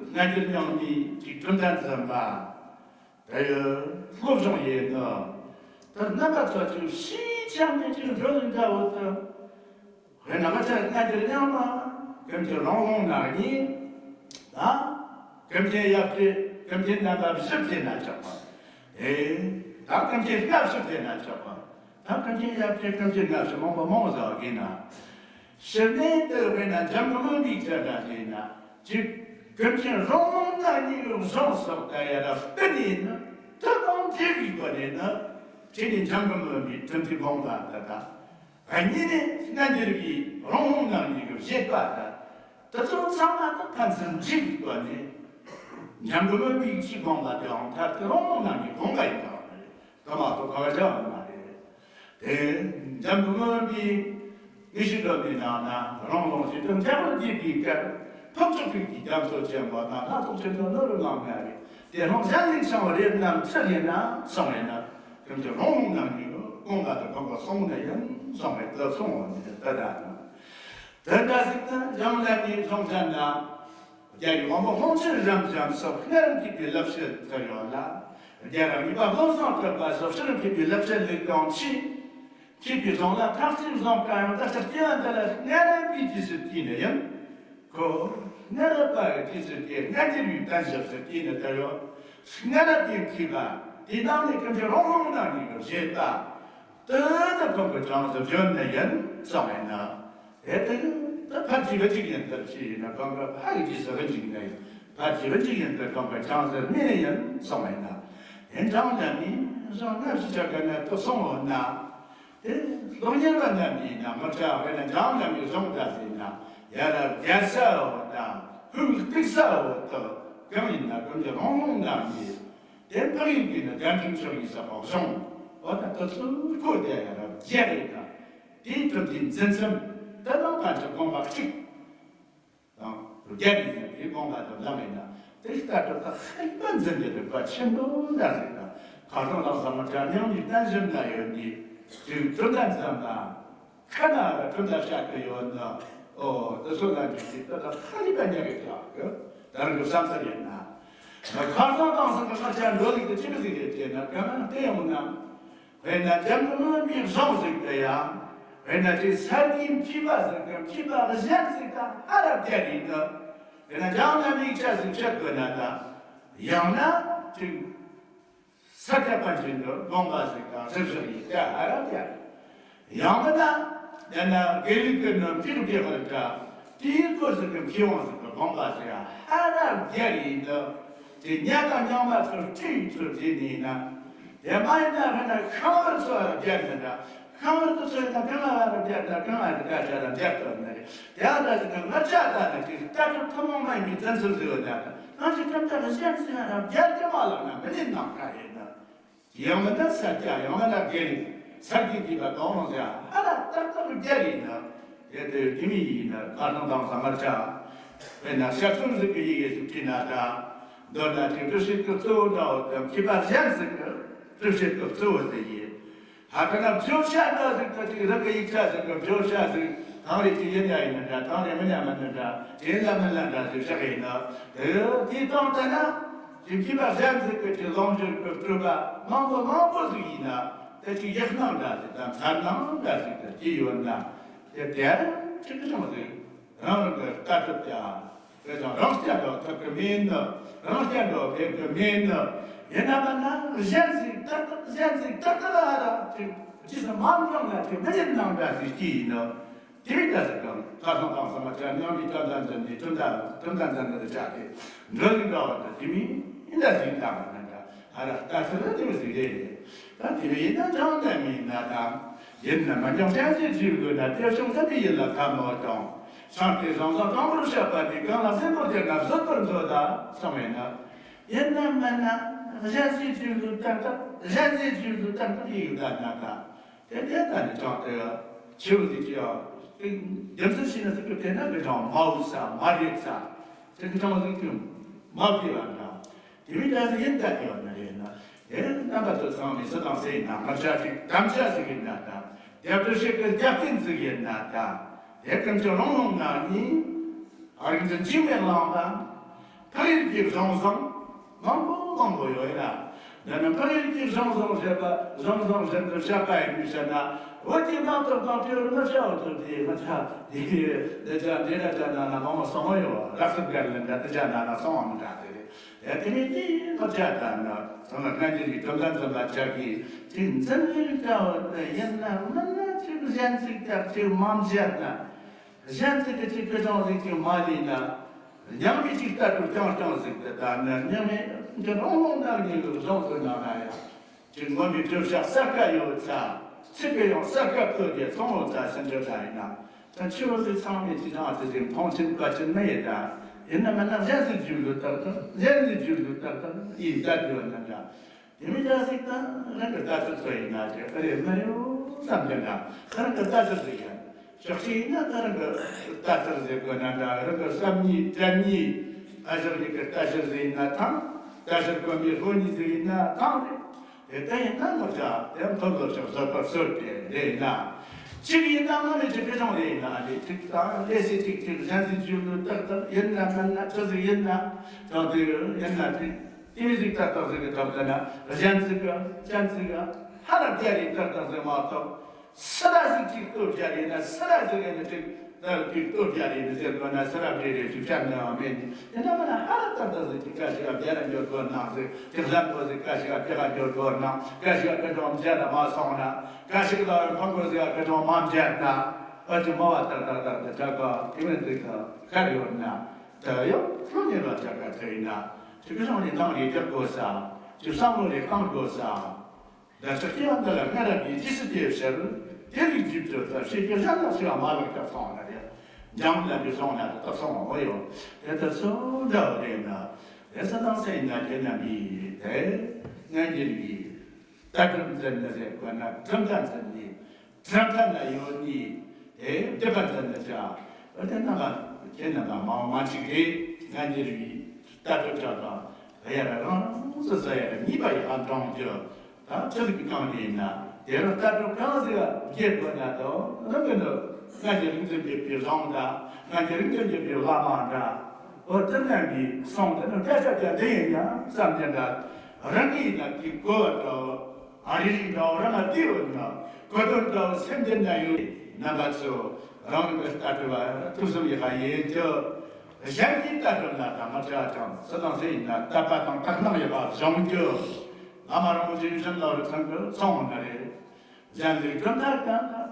སྔ་འགྱུར་རྙིང་མའི་གཅིག་གྲུབ་མཐའ་འཛིན་པ། དེ་ཡི་སློབ་སྦྱོང་ཡིན་ནོ། ད་རྣམ་པ་ཚོ་ཅིག་ཕྱིའི་ཆ་ནས་ཅིག་འགྲོ་ནི་འདྲ་བོ་དུ། དཔེར་ན་ང་ཚོ་སྔ་འགྱུར་རྙིང་མ། ཀུན་མཁྱེན་རོང་ལུང་ནག་ཉིད། ད། ཀུན་མཁྱེན་ཡབ་རྗེ་ཀུན་མཁྱེན་རྣམ་པ་བཞི་བྱས་ན་ཆོག་པ། ཨེ། ད་ཀུན་མཁྱེན་ལྔ་བཞི་བྱས་ན་ཆོག་པ། ད་ཀུན་མཁྱེན་ཡབ་རྗེ་ཀུན་མཁྱེན་ལྔ་བཞི་མང་པོ་མང་བོ་ཟེར་བ་གིན་ན། ཕྱི་ནས་དེ་བས་ན་འཇམ་མགོན་པའི་ཆ་འདྲ་ཞིག་ན་ཅིག་ཀུན་མཁྱེན་རོང་ལུང་ནག་ཉིད་ཀྱི་གཞུང་སོགས་ད་ཡ་ར་སྟེང་ནས་ནི་དེ་དང་འབྲེལ་བའི་སྒོ་ནས་ནི་ཅིག་ནི་འཇམ་མགོན་པའི་གྲུབ་མཐའི་དགོངས་པ་ད་ད། གཉིས་ནས་སྔ་འགྱུར་གྱི་རོང་ལུང་ནག་ཉིད་ཀྱི་བཞེད་པ་དང་། དེ་ཚོ་ཚང་མ་དང་ཕན་ཚུན་འདྲེས་པའི་སྒོ་ནས། འཇམ་མགོན་པའི་ཆོས་དགོངས་པ་དེའང་མཐར་ཐུག་རོང་ལུང་ནག་ཉིད་དགོངས་པ་ཡིན་པ་རེད། དེ་མ་གཏོགས་ཁ་བ་བྱ་བ་མ་རེད། དེ་འཇམ་མགོན་པའི་ངེས་ཤེས་སྒྲོན་མའི་ནང་ན་རོང་ལུང་ཞིག་ཏུ་འཇམ་པོར་བསྡུས་པའི་སྐབས་ཕུགས་ཆོག་ཕུགས་ཀྱི་རྒྱ་མཚོ་ཆེན་པོ་ན་སྣ་ཚོགས་ཆེན་པོ་ནོར་བུ་ལང་ང་རེད། དེ་རང་གཞན་ལས་འཆིང་བ་རེད་ནམ་ཅི་རེད་ན་གསུངས་པས་ན། ཀུན་གྱི་རོང་ལུང་ནག་ཉིད་དགོངས་པ་དེ་གོང་གི་གསུང་ནི་ཡིན་གསུངས་པས་དེ་གསུང་བ་མི་དེ་ལྟ་ད་ན། དེ་འདྲ་ཟིག་ན་འཇམ་ལ་ནི་གསུང་ཚན་ན། རྒྱལ་བའི་དབང་པོ་ལྷུང་བྱེད་རབ་འབྱམས་སོགས་སྔར་མཁས་པའི་བསླབ་བྱ་ཚུལ་ཡོད་ལ། རྒྱལ་རབས་གཉིས་པ་བློ་བཟང་གྲགས་པ་སོགས་སྤྱིར་མཁས་པའི་བསླབ་བྱ་ལུགས་དང་ཕྱིས། མཁས་པའི་གཞུང་ལ་ཐག་གཅོད་བཟང་དཀའ་ཡང་ད་ལྟ་སྐྱེ་བ་འདི་ལ་སྔ་རབས་པའི་རྗེས་སུ་བལྟས་ནས་ཡིན། ཁོ་སྔ་རབས་པ་ཡི་རྗེས་སུ་བལྟས། སྔ་འགྱུར་བའི་གདན་ཞབས་སུ་བལྟས་ནས་ད་ཡོད། སྔ་རབས་པའི་མཁས་པ་དེ་ནང་ནས་ཀུན་མཁྱེན་རོང་ལུང་ནག་ཉིད་ཀྱི་བཞེད་པ། དེ་ནི་ཁོང་གི་བྱང་སེམས་བརྗོད་ནས་ཡིན་གསུངས་པས་ན། དེ་དེ་ད་ཕར་བྲིས་པ་གཅིག་ཡིན་ཐབས་ཤེས་ཡིན་ན་ཁོང་གི་ཕ་ཡི་རྗེས་སུ་ལུས་གཅིག་ནས་ཕར་བྲིས་པ་གཅིག་ཡིན་ཐབས་ཁོང་གི་བྱང་སེམས་སྨིན་ནས་ཡིན་གསུངས་པས་ན། དེ་འདྲ་འདྲ་ནི་བཟང་སྔ་ཕྱི་ཆ་ག་ནས་ཐུབ་སོང་བ་ན། དེ་སློབ་གཉེར་བ་རྣམས་ཡིན་ན་མི་ཁྲ་དཔེར་ན་འཇང་རྣམས་ཀྱི་གཞུང་འདྲ་ཟིན་ན་ཡ་རབས་རྒྱལ་ས་འོ་དང་ཧུག་སྟེགས་ས་འོ་དང་གང་ཡིན་ན་གང་གི་རང་རང་རྣམས་ཀྱིས་དེ་འཕགས་ཡུལ་གྱི་ནི་དགའ་འབྲིང་ཆོས་ཀྱི་ས་འོག་གཞུང་འོ་དང་དུ་ཚུལ་ཁོ་དེ་ཡ་རབས་རྒྱལ་རེད་དང་དེའི་གྲུབ་མཐའི་འཛིན་མཚམས་དེ་དང་གང་ཆ་དགོངས་པ་གཅིག་དང་རྒྱལ་ཡིན་ན་དེའི་དགོངས་པ་དང་ལམ་ཡིན་ན་དེ་ལྟ་གྲུབ་ད་ཧ་ལས་པ་འཛིན་གྱི་རིག་པ་ཆེན་པོ་འདྲ་ཟིག་དང་ཁ་སང་ལགས་སམ་འདྲ་མཉམ་གྱི་རྟེན་གཞི་འདྲ་ཡོད་ནི་དེའི་གྲུབ་མཐའ་འཛིན་པ་ཁ་ན་ར་གྲུབ་མཐའ་བཤད་གི་ཡོད་ན་ཨོ་དེ་ཚོ་ལ་འཇུག་གི་ད་ད་ཧ་ལས་པ་ཉག་གི་ཐག་གི་ད་རང་གི་བསམ་ཚུལ་ཡིན་ན་ཁ་སང་ལགས་སམ་གི་ང་ཅག་འགྲོ་ལུགས་དེ་ཅི་གི་ཟིག་རེད་ཅེ་ན་ག་ན་དེ་ཡོང་ན། དཔེར་ན་འཇམ་དུ་མི་མི་བཟང་ཟིག་དེ་ཡང་། དཔེར་ན་དེ་ས་དེའི་མཁས་པ་ཟིག་དང་མཁས་པ་གཞན་ཟིག་དང་ཧ་ར་བརྒྱ་ཡིན་ནོ། དཔེར་ན་འཇམ་དུ་མི་ཆ་ཟིག་ཆགས་དགོས་ན་དང་། ཡང་ན་དེ་ས་སྐྱ་པཎ་ཆེན་གྱི་དགོངས་པ་ཟིག་དང་ཧྲིབ་ཧྲིབ་ཡིན་དེ་ཧ་ར་བརྒྱ་ཡིན། ཡང་མིན་ན། ཡང་ན་དགེ་ལུགས་ཀྱི་ནང་འཁྲུག་པའི་བར་འདྲ། དེའི་སྐོར་ཟིག་གི་མཁས་དབང་ཟིག་གི་དགོངས་པ་ཟིག་ཧ་ར་བརྒྱ་ཡིན་ནོ། དེ་ཉ་དང་རྙིང་མ་ཚོར་ཁྲིད་ཚུལ་བྱས་ནས་ན། དེ་མ་ཡིན་ན་ཧ་ན་ཤང་བར་ཚོ་ཧ་ར་བརྒྱ་ཡིན་འདྲ། ཤང་བར་དུ་ཚོ་ཡིན་ན་གང་ང་ཧ་ར་བརྒྱ་འདྲ་གང་ང་ཧ་ར་བརྒྱ་འདྲ་བརྒྱ་ཐོབ་ནི་རེད། དེ་ཡང་འདྲ་ཟིག་གི་ང་ཅག་ད་ནི་དེ་ལྟ་གྲུབ་ཐུན་མོང་མ་ཡིན་པའི་བཙན་ཚུལ་ཟིག་ཡོད་ན། ང་ཅག་ཐམས་ཅད་གཞན་ཟིག་ཧ་ར་བརྒྱ་དེ་མ་ལབ་ན་མི་ནི་ནམ་མཁའ་ཡིན་ནོ། ཡང་མིན་ན་ས་སྐྱ་ཡང་མིན་ན་དགེ་ལུགས་ས་དགེ་དགེ་པ་གང་རུང་ཟེར་ཧ་ལ་ཏག་ཏག་རྒྱ་ཡིན་ན། དེ་དེ་དེ་མི་ཡིན་ན་ཁ་སང་དང་ས་མར་ཆ། དཔེར་ན་ཤ་ཚུན་ཟིག་གི་ཡི་གེ་ཟིག་བྲིས་ན་ད། མདོར་ན་དེ་གྲུབ་བྱེད་ཀྱི་གཙོ་བོ་འདྲ་བོ་དང་མཁས་པ་གཞན་ཟིག་གི་གྲུབ་བྱེད་ཀྱི་གཙོ་བོ་དེ་ཡིན། ཧ་ག་ན་བརྗོད་བྱ་འདྲ་ཟིག་ད་ཅིག་རང་གི་ཡིག་ཆ་ཟིག་གི་བརྗོད་བྱ་ཟིག་གང་རེད་ཅིག་ཡིན་ཡ་ཡིན་ན་འདྲ་གང་རེད་མིན་ཡ་མིན་ན་འདྲ་ཡིན་ལ་མིན་ལ་འདྲ་ཟིག་བཞག་ཡིན་ན་དེ་དེའི་སྟེང་དུ་ན། དེ་མཁས་པ་གཞན་ཟིག་གི་དེ་ལོངས་སྤྱོད་ཀྱི་སྤྲོས་པ་མང་པོ་མང་པོ་ཟིག་ཡིན་ན་དེ་ཅིག་ཡིག་སྣང་འདྲ་ཟིག་དང་མཚར་སྣང་འདྲ་ཟིག་དང་སྐྱེས་ཡོད་ན་དེ་དེ་ཅིག་གི་ཅང་ཟིག་རང་རང་གི་ལྟ་གྲུབ་ཀྱང་དེ་ཅང་རང་རྐྱ་འགྲོ་ཐུབ་ཀྱི་མེད་ནི་རང་རྐྱ་འགྲོ་ཕེབས་ཀྱི་མེད་ནི་ཡིན་ན་མིན་ན་གཞན་ཟིག་ལྟ་གྲུབ་གཞན་ཟིག་ལྟ་གྲུབ་ལ་ར་ཅིག་ཅི་སུ་མ་འབྱུང་ན་ཅིག་མི་ཡིན་ནང་འདྲ་ཟིག་སྐྱེས་ཡིན་ནི། དེ་བས་ཀྱང་ཟེར་གང་ཁ་སང་དང་ས་མ་ཆ་མཉམ་གྱི་ཁྲིམས་ལྟར་འཛིན་ནས་ཁྲིམས་ལྟར་ཁྲིམས་ལྟར་འཛིན་ནས་བཅག་སྟེ་འགྲོ་ལུགས་འདྲ་བ་དང་དེ་མིན་ཡིན་ད་ཟིན་དང་ན་འདྲ་ཧ་ར་ལྟ་ཚུལ་ལ་དེ་བས་ཟིན་རེད་རེད། ད་དེ་བས་ཡིན་ན་འདྲ་བ་འདྲ་མིན་ན་དང་ཡིན་ན་མ་འཇོག་ཅན་ཟིན་བྱེད་དགོས་ན་དེ་བྱུང་ས་དེ་ཡིན་ལ་ཁ་མོ་དང་ཤང་དེ་བཟང་བཟང་དྲང་པོར་བཤད་པ་དེ་གང་ལ་སེམས་པོ་དེ་ན་བཟོད་པར་མཛོད་ད་གསུངས་ཡིན་ན། ཡིན་ན་མིན་ན་གཞན་ཟིན་བྱེད་དགོས་ད་ད་གཞན་ཟིན་བྱེད་དགོས་ད་ད་ཡིན་ད་ན་ད། དེ་དེ་ལྟ་ནས་ཀྱང་དེ་ཆེའུ་འདི་ཀྱང་རྒྱུ་མཚན་ཤེས་ན་ཟེར་གི་དེ་ན་གི་ཀྱང་མ་འུ་ས་མ་རེད་ས་དེ་གི་ཀྱང་ཟེར་གི་མ་བདེ་བ་འདྲ། དེ་མི་འདྲ་ཟེར་ཡིན་ད་དེ་བ་ན་རེད་ན་དེ་རྣམ་པ་ཚོ་ཚང་མས་སུ་དང་སེ་ཡིན་ན་ང་ཅག་ཅིག་དམ་བཅའ་ཟེར་གི་ན་ད་དེ་བསྒྲུབ་བྱེད་ཀྱི་རྒྱབ་རྟེན་ཟེར་གི་ན་ད་དེ་ཀུན་ཀྱང་རང་རང་ན་ནི་ཨ་རིག་འཛིན་འཇིགས་མེད་གླིང་པ། ཕ་ཡུལ་གྱི་གཞུང་བཟང་མང་པོ་མང་པོ་ཡོད་ལ། འདི་ནི་ཕ་ཡུལ་གྱི་གཞུང་བཟང་ཞེས་པ་གཞུང་བཟང་ཞེས་པའི་བཤད་པ་ཡིན་པའི་ཕྱིར་ན། བོད་ཀྱི་ནང་དུ་དང་ཐོས་རིག་ནི་བྱ་བ་ཐོབ་དེ་ང་ཆ་དེ་འདི་ཆ་འདི་ར་ཆ་ན་ན་མང་མང་སོང་བ་ཡོད་རག་སུ་བརྒལ་ལ་འདྲ་དེ་ཆ་ན་ན་སོང་བ་མི་འདྲ་དེ་རེད། དེ་དེ་ནི་དེ་ནི་ཆ་ད་ན་སོང་ན་སྔ་འགྱུར་གྱི་དོན་དམ་འཛིན་པ་ཆགས་ཀྱི་དེ་འཛིན་རིག་འདྲ་བ་དེ་ཡིན་ན་མིན་ན་ཅིག་གཞན་ཅིག་ཀྱང་ཅིག་མ་བྱས་ན། གཞན་ཚིག་གི་ཚིག་ཀྱི་ཅང་ཟིག་ཅིག་མ་ལུས་ན། ཉམས་ཀྱི་ཅིག་ལྟ་གྲུབ་རྐྱང་རྐྱང་ཟིག་དེ་ལྟ་ན་ཉམས་མེད་ཀྱི་རང་རང་ནང་ཉིད་ཀྱི་གཞུང་དུ་ན་ན་ཡང་། ཅིག་མངོན་པའི་གྲུབ་བྱ་གསལ་ཁ་ཡོད་ཚ། ཚིག་གི་ཡང་གསལ་ཁ་བཀོད་དེ་གསུང་ཡོད་ཚ་ཟིན་གྲུབ་ལ་ཡིན་ན། ད་ཆི་བོ་ཟིག་ཚང་མས་ཅི་ཅང་ཨ་ཙི་ཟིག་མཐོང་ཆེན་བཀའ་ཆེན་མི་ཡེ་ད། ཡིན་ན་མིན་ན་གཞན་ཟིག་རྒྱུད་ལུགས་ལྟར་དང་གཞན་ཟིག་རྒྱུད་ལུགས་ལྟར་དང་ཡིན་ད་དེ་བ་ན་འདྲ། དེ་མི་འདྲ་ཟིག་དང་རང་གི་ལྟ་ཚུལ་ཚོ་ཡིན་ན་དེ་ཨ་རེ་མི་རེའོ་བསམ་གྱི་འདྲ། ཁ་རང་གི་ལྟ་ཚུལ་ཟིག་ཡིན། ཕྱོགས་གཅིག་ཡིན་ན་ཁ་རང་གི་ལྟ་ཚུལ་ཟིག་དགོས་ན་འདྲ། རང་གི་བསམ་ཉིད་དྲན་ཉིད་ཨ་ཞོག་གཉིས་ཀྱི་ལྟ་ཚུལ་ཟིག་ཡིན་ན་ཐང་། ལྟ་ཚུལ་དཀོན་པའི་ལྷོ་གཉིས་ཟིག་ཡིན་ན་ཐང་རེད། དེ་ལྟ་ཡིན་ན་ངོ་ཅག་དེ་མཐོ་ལོ་ཕྱོགས་བཟོད་པར་གསོལ་ཏེ་རེད་ན། གཅིག་ཡིན་ན་ང་མི་གཅིག་གི་སྦྱོང་རེད་ཡིན་ན་ཨ་ལེ་གཅིག་དང་ལས་སྲིད་གཅིག་གཅིག་གཞན་ཟིག་རྒྱུད་ལུགས་ཏག་ཏག་ཡིན་ན་མིན་ན་ཆི་ཟིག་ཡིན་ན་ཐོག་དེ་ཡིན་ན་དེ། དེ་མི་ཟིག་ཏག་ཏག་ཟིག་གི་ཐོག་ཏུ་ན་གཞན་ཟིག་གི་གཞན་ཟིག་གི་ཧ་ར་རྒྱ་རེ་ཏག་ཏག་ཟིག་མ་གཏོགས། སུ་ར་ཟིག་ཅིག་སྟོབས་རྒྱ་རེ་ན་སུ་ར་ཟིག་གི་ནི་ཅིག་ད་ཅིག་སྟོབས་རྒྱ་རེ་ནི་ཟེར་དགོས་ན་སུ་ར་རེ་རེ་ཅིག་བཤད་ནི་བ་མེད་ནི། དེ་འདྲ་མིན་ན་ཧ་ར་ཏག་ཏག་ཟིག་ཅིག་ཀ་ཞིག་ག་རྒྱ་ར་འགྱུར་དགོས་ནང་ཟིག་ཅིག་ལམ་པོ་ཟིག་ཀ་ཞིག་ག་རྒྱ་ར་འགྱུར་དགོས་ནང་ཀ་ཞིག་ག་ཀ་ཅོང་རྒྱ་ར་མ་སོང་ན་ཀ་ཞིག་ལ་ཁོང་པོ་ཟིག་ག་ཀ་ཅོང་མ་འཇལ་ན་ཨ་ཅི་མ་བ་ཏག་ཏག་ཏག་ཏག་ཆ་ག་དེ་མིན་ཟིག་ག་ཁ་ཡོད་ན། ད་ཡང་ཁྱོད་ཉིད་ལ་ཆ་ག་ཚོད་ཡིན་ན། ཁྱོད་ཀྱི་རང་ནས་ནང་ལས་རྒྱག་དགོས་ས། ཁྱོད་བསམ་བློ་ལས་བཏང་དགོས་ས། ད་ཆ་སྐྱེ་བ་འདི་ལ་སྔ་རབས་ཀྱི་རྗེས་སུ་སྐྱེས་ཕྱིར། དེ་རིགས་ཀྱི་བརྗོད་ཚུལ་ཤེས་རྒྱུ་གཞན་དག་ཞིག་མ་ལག་ཀྱང་སོང་ན་རེད། འཇམ་ལ་འདི་སོང་ན་རེད། སོང་འོ་ཡོད། དེ་ལྟར་སོང་འདྲ་བ་རེད་ན། དེ་ས་དང་སེང་ན་དེ་ན་མི་དེ་ངན་གྱི་རིགས་ཀྱི་ལྟ་གྲུབ་འཛིན་ནི་རེད། དགོས་ན་གྲུབ་མཐའ་འཛིན་ནི། གྲུབ་མཐའ་ན་ཡོད་ནི། དེ་སྡིག་པ་འཛིན་ནི་བྱ། འོ་དེ་རྣམ་པ་དེ་རྣམ་པ་མང་མང་ཅིག་རེད། ངན་གྱི་རིགས་ཀྱི་ལྟ་གྲུབ་བྱ་དང་། ཡ་ར་རང་སོ་སོ་ཡ་ར་གཉིས་པ་ཡི་ཨ་འབྲང་རྒྱུ། ད་ཆི་ཟིག་གི་གང་དེ་ཡིན་ན། དེ་རུ་ལྟ་གྲུབ་གང་ཟིག་བསྒྱུར་དགོས་ན་དང་། རང་གི་ནི་ང་ཚོའི་རིག་འཛིན་པའི་པའི་རང་འདྲ། ང་ཚོའི་རིག་འཛིན་པའི་པའི་བླ་མ་འདྲ། འོ་དེ་རྣམས་ཀྱི་གསུང་དེ་ནི་སྐད་ཆ་རྒྱག་དེ་ཡིན་ཡང་བསམ་གྱི་འདྲ། རང་གིས་ན་དེ་གོ་བ་འདྲ། ཨ་རི་རིགས་འདྲ་རང་ལ་དེ་ཡོད་ན། གོ་དོན་འདྲ་སེམས་ཅན་འདྲ་ཡོད་ན། ང་ཚོ་རང་གི་ལྟ་གྲུབ་ཐུགས་བསམ་ཡག་ཡིན་རྒྱུ། གཞན་གྱི་ལྟ་གྲུབ་ལ་དང་མ་བྱ་ཅང་སུ་དང་སུ་ཡིན་ན་དད་པ་དང་དག་སྣང་ཡོད་པ་བྱུང་རྒྱུ། བླ་མ་རིན་པོ་ཆེ་ཡུམ་ཆེན་བློ་གྲོས་ཚང་གི་གསུང་ནི་རེད། གཞན་ལུགས་གྲུབ་མཐའ་ཀུན་ལ།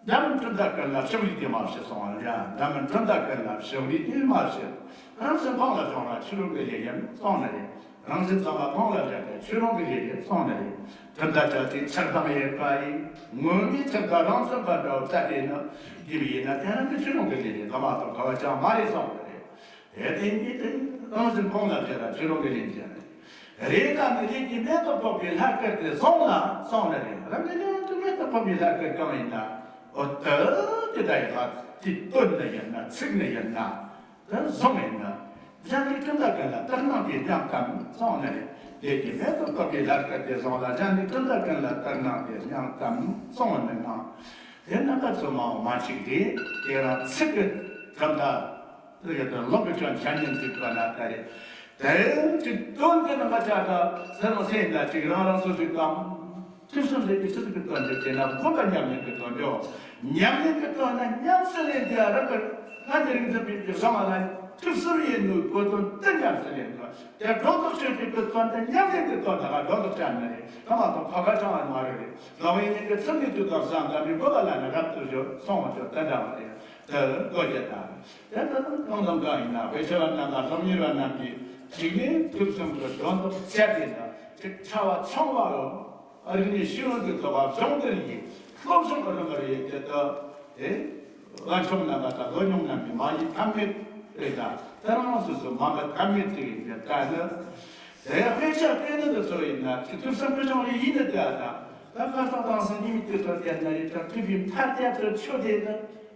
འདྲ་མིན་གྲུབ་མཐའ་ཀུན་ལ་ཕྱོགས་རིས་དེ་མ་བྱེད་གསུང་བ་ཡ། འདྲ་མིན་གྲུབ་མཐའ་ཀུན་ལ་ཕྱོགས་རིས་དེ་མ་བྱེད། རང་བཞིན་སྤང་ལ་སྦྱོང་བ་ཕྱི་རོལ་གྱི་ལས་ཡིན་གསུང་ནི་རེད། རང་བཞིན་སྤང་བ་སྤང་ལ་བྱ་སྟེ་ཕྱི་རོལ་གྱི་ལས་རེད་གསུང་ནི་རེད། གྲུབ་མཐའ་ཆ་ཚིག་ཆགས་སྡང་ཡོད་པ་ཡིན། ངོ་མའི་ཆགས་སྡང་རང་མཚོན་པ་འདྲ་བོ་བྱ་དེ་ནི། དེ་བས་ཡིན་ན་དེ་རང་གི་ཕྱི་རོལ་གྱི་ལས་རེད། ད་མ་གཏོགས་ག་བ་ཅང་མ་རེད་གསུང་ནི་རེད། དེ་ཡིན་དུས་དེ་རང་བཞིན་སྤོང་ལ་བྱེད་ལ་ཕྱི་རོལ་གྱི་ལས་བྱེད་རེད། རེད་ད་ནི་རིགས་ཀྱི་མེ་ཏོག་ཕོག་པའི་ལྷ་སྐལ་དེ་བཟུང་ལ་སོང་ནི་རེད། རང་གི་རིགས་ཀྱི་མེ་ཏོག་ཕོག་པའི་ལྷ་སྐལ་གང་ཡིན་ན། འོ་དེ་དེ་ད་ཡིན་ལ་དེ་དོན་ནི་ཡིན་ན་ཚིག་ནི་ཡིན་ན། དེ་བཟུང་ཡིན་ན། གཞན་གྱི་གྲུབ་མཐའ་ཀུན་ལ་ལྟར་སྣང་དེ་སྙམ་དམ་སོང་ནི་རེད། རིགས་ཀྱི་མེ་ཏོག་ཕོག་པའི་ལྷ་སྐལ་དེ་བཟུང་ལ། གཞན་གྱི་གྲུབ་མཐའ་ཀུན་ལ་ལྟར་སྣང་དེ་སྙམ་དམ་སོང་ནི་ན། དེ་རྣམ་པ་ཚོ་མང་བོ་མ་གཅིག་རེད། དེ་རང་ཚིག་གི་གྲུབ་མཐའ། དེ་ག་དང་ལོག་གི་ཆོས་འཆར་ཉན་ཚིག་པ་ན་ད་རེད། དེ་ཅིག་དོན་དེ་རྣམ་པ་ཆ་ད་ཟེར་རང་སེམས་ན་ཅིག་རང་རང་སོ་སོའི་གཏམ། ཐུབ་སོ་སོའི་གི་ཆི་ཟིག་གི་དོན་དེ་དེ་ན་དགོས་པ་ཉམས་ལེན་གི་དོན་དེའོ། ཉམས་ལེན་གི་དོན་ན་ཉམས་སུ་ལེན་དེ་རང་གི་ང་དེ་རིང་འཛིན་པའི་གི་བསམ་པ་ན་ཐུབ་སོ་ཡིན་ནོ་གོ་དོན་དེ་ཉམས་སུ་ལེན་དགོས། དེ་སྒྲོ་འདོགས་ཆོས་ཀྱི་གི་དོན་དེ་ཉམས་ལེན་གི་དོན་དག་སྒྲོ་འདོགས་ཆ་ནི་རེད། ད་མ་གཏོགས་ཁ་ཁ་ཆང་བ་མ་རེད། རེད། ལག་པའི་ཉིན་གྱི་ཚུལ་གྱི་དུས་དང་བསམ་དང་མི་དགོས་པ་ལ་ནི་རབ་ཏུ་བཞུགས་སོང་བ་ཆོག་དེ་འདྲ་བ་རེད། དེ་དགོས་ཀྱི་དང་། དེ་ལྟར་གང་དང་གང་ཡིན་ན་དཔེ་ཆ་བ་རྣམས་དང་སློབ་གཉེར་བ་རྣམས་ཀྱིས་གཅིག་ནས་ཐུགས་བསམ་གྱི་སྒྲོ་འདོགས་བཅད་དེ་ན་ཅིག་ཕྲ་བ་ཆུང་བའོ། ཨ་རིག་གནས་ཤེས་ཡོན་གྱི་ཐོག་ལ་སྦྱོང་བརྡར་ཡིན། སློབ་སྦྱོང་གི་རིམ་པར་ཡོད་དེ་ད་དེ་བླ་མཆོག་རྣམ་པ་དང་བློ་སྦྱོང་རྣམས་ཀྱི་མ་ཡིག་ཐམས་ཅད་རེད། ད་དེ་རང་སོ་སོ་མ་འདི་ཐམས་ཅད་ཅིག་ཡིན་དེ་ད་ནི། དེ་དཔེ་ཆ་དཔེ་ནི་འདི་ཚོ་ཡིན་ན་ཅིག་ཐུབ་བསམ་ཀུན་སྦྱོང་ཡིན་ནི་དེ་ད་ད་ཁ་སང་དང་སང་ཉིན་མི་དེ་ཚོ་དེ་ན་ཡིན་ད་ཐུབ་པའི་མཐའ་རྒྱ་ཚོ་ཆོས་དེ་ནི།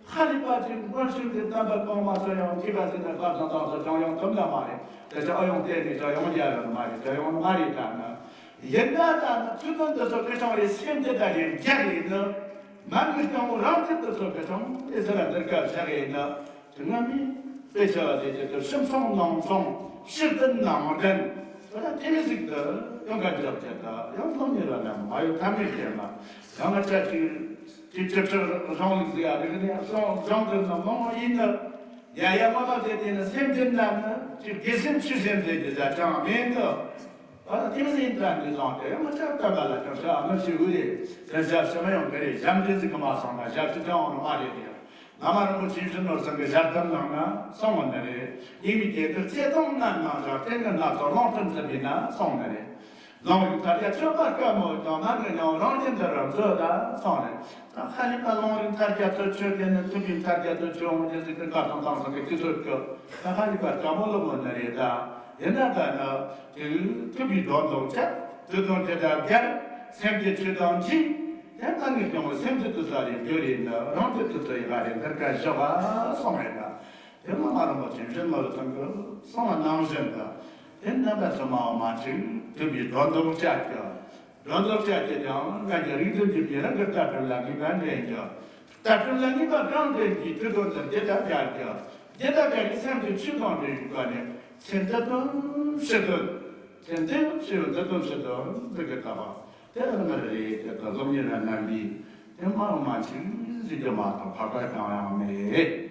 ཧ་ལས་པ་ཅིག་མགོན་ཆུང་གི་བསྟན་པ་གོང་མ་ཚོ་ཡང་མཁས་པ་ཟེར་ན་བབ་དང་བཏང་ཚོ་ཅང་ཡོང་ཐུབ་ན་མ་རེད། དེ་ཚོ་ཨ་ཡོང་བལྟས་ནས་ཅང་ཡོང་རྒྱ་ཡོད་མ་རེད། ཅང་ཡོང་མ་རེད། ད་ནི་ཡིན་ན་ད་ནི་ཚུལ་དོན་འདི་ཚོ་ཁེ་ཆང་རེད་སེམས་དེ་ད་རེད་རྒྱ་རེད་ནི། མ་ནི་ཀྱང་རང་ཚུལ་དུ་ཚོ་ག་ཚང་ཨེ་ས་ར་འདིར་སྐབས་ཤ་གི་ཡིན་ན། དེ་སྔ་མི་དཔེ་ཆ་བ་དེ་ཚོ་ཕྱི་ཚོང་ནང་ཚོང་ཕྱིར་དོན་ནང་དོན་ད་ལྟ་དེ་མི་ཟིག་ཏུ་ཡང་ག་འཇོག་བྱེད་ད་ཡང་སློབ་གཉེར་བ་རྣམས་མ་ཡོད་ཐབས་མེད་ཅན་ལ་ཡང་ང་ཅག་ཅིག་དེ་ཅི་ཕྱིར་གཞུང་ལུགས་ཟིག་ཡ་རིག་གནས་གཞུང་གཞུང་དུ་ན་མང་བ་ཡིན་ན་ཡ་ཡ་མ་མ་དེ་དེ་ནི་སེམས་ཅན་རྣམས་ནི་ཅིག་དགེ་སེམས་ཆོས་སེམས་ཟེར་གྱི་ཟ་ཅང་མེད་འདུག་ཨ་ནི་དེ་མི་ཟིན་ད་འདི་བཟང་སྟེ་ཡང་མ་ཆགས་ལྟ་བ་ལ་ཀྱང་ཤ་ཨ་མ་ཞིག་འུ་རེ་ཟན་ཞབས་ཞུ་མ་ཡོང་གི་རེད། ཞབས་འདྲེན་ཟིག་གི་མ་སོང་ན་ཞབས་ཞུ་ཅང་འོང་མ་རེད་དེ། བླ་མ་རིན་པོ་ཆེ་ཞིག་ནོར་སང་གི་ཞབས་དམ་གནང་ན་སོང་བ་ནི་རེད། ཡིན་མི་དེ་དུ་བརྩེ་དུང་རྣམས་གནང་ཞག་དེ་ནི་སྣ་ཚོགས་ལོང་ཐུན་ཟིན་པས་ན་སོང་ནི་རེད། ལོང་རིགས་ཐར་རྒྱ་ཆོས་པ་དཀའ་མོ་ཀྱང་ན་ནི་ཡང་རང་བཞིན་དུ་རང་མཛོད་ད་སོང་རེད། ད་ཁ་ལི་པ་ལོང་རིགས་ཐར་རྒྱ་ཚོ་ཆོས་དེ་ནི་ཐུབ་པའི་ཐར་རྒྱ་ཚོ་ཆོས་འོང་རྒྱུ་ཟིག་གི་བཀའ་དང་དམ་སོང་གི་དུས་ཚོད་སྐབས་ད་ཁ་ལི་པ་དཀའ་མོ་ལོ་མོ་ནི་རེད་ད། དེ་ན་ད་ནི་དེ་ཐུབ་པའི་སྒྲོ་འདོགས་བཅད་དུ་དང་དེ་དག་རྒྱལ་སེམས་ཀྱི་ཆོས་དང་འཇིག་དེ་ལྟ་ངེས་ཀྱང་སེམས་ཀྱི་དུ་ས་རེ་བརྗོད་རེ་ནི་རང་གི་དུ་ས་ཡི་ལ་རེ་འདིར་ཀ་བཞག་པ་སོང་རེ་ད། དེ་ལ་མ་རུང་བ་ཅན་བཞིན་མ་རུ་ཚང་གི་སོང་བ་ནང་བཞིན་དུ་དེ་རྣམ་པ་ཚོ་མ་འོ་མ་ཅིག་ཐུབ་པའི་སྒྲོ་འདོགས་བཅད་ཀྱི་སྒྲོ་འདོགས་བཅད་ཀྱི་ཀྱང་ང་གི་རིག་འཛིན་གྱི་མི་རང་གི་ལྟ་གྲུབ་ལ་ངེས་པ་འདྲེན་ཀྱི་ལྟ་གྲུབ་ལ་ངེས་པ་གང་འདྲེན་གྱི་དུས་དོན་དུ་དེ་ལྟར་བྱ་ཀྱི་དེ་ལྟར་བྱ་ནི་སེམས་ཀྱི་ཆོས་དང་འདྲེན་ཡོད་པ་ནི་ཚེ་འདི་དོན་ཕྱི་དོན། དེ་འདི་ཕྱི་འདི་དོན་ཕྱི་དོན་འདི་གི་ལྟ་བ། དེ་ལ་ང་རེ་དེ་ལ་སློབ་གཉེར་ར་རྣམ་པའི་དེ་མ་འོ་མ་ཅིག་ཟིག་གི་མ་གཏོགས་ཕ་ག་གང་ཡང་མེད།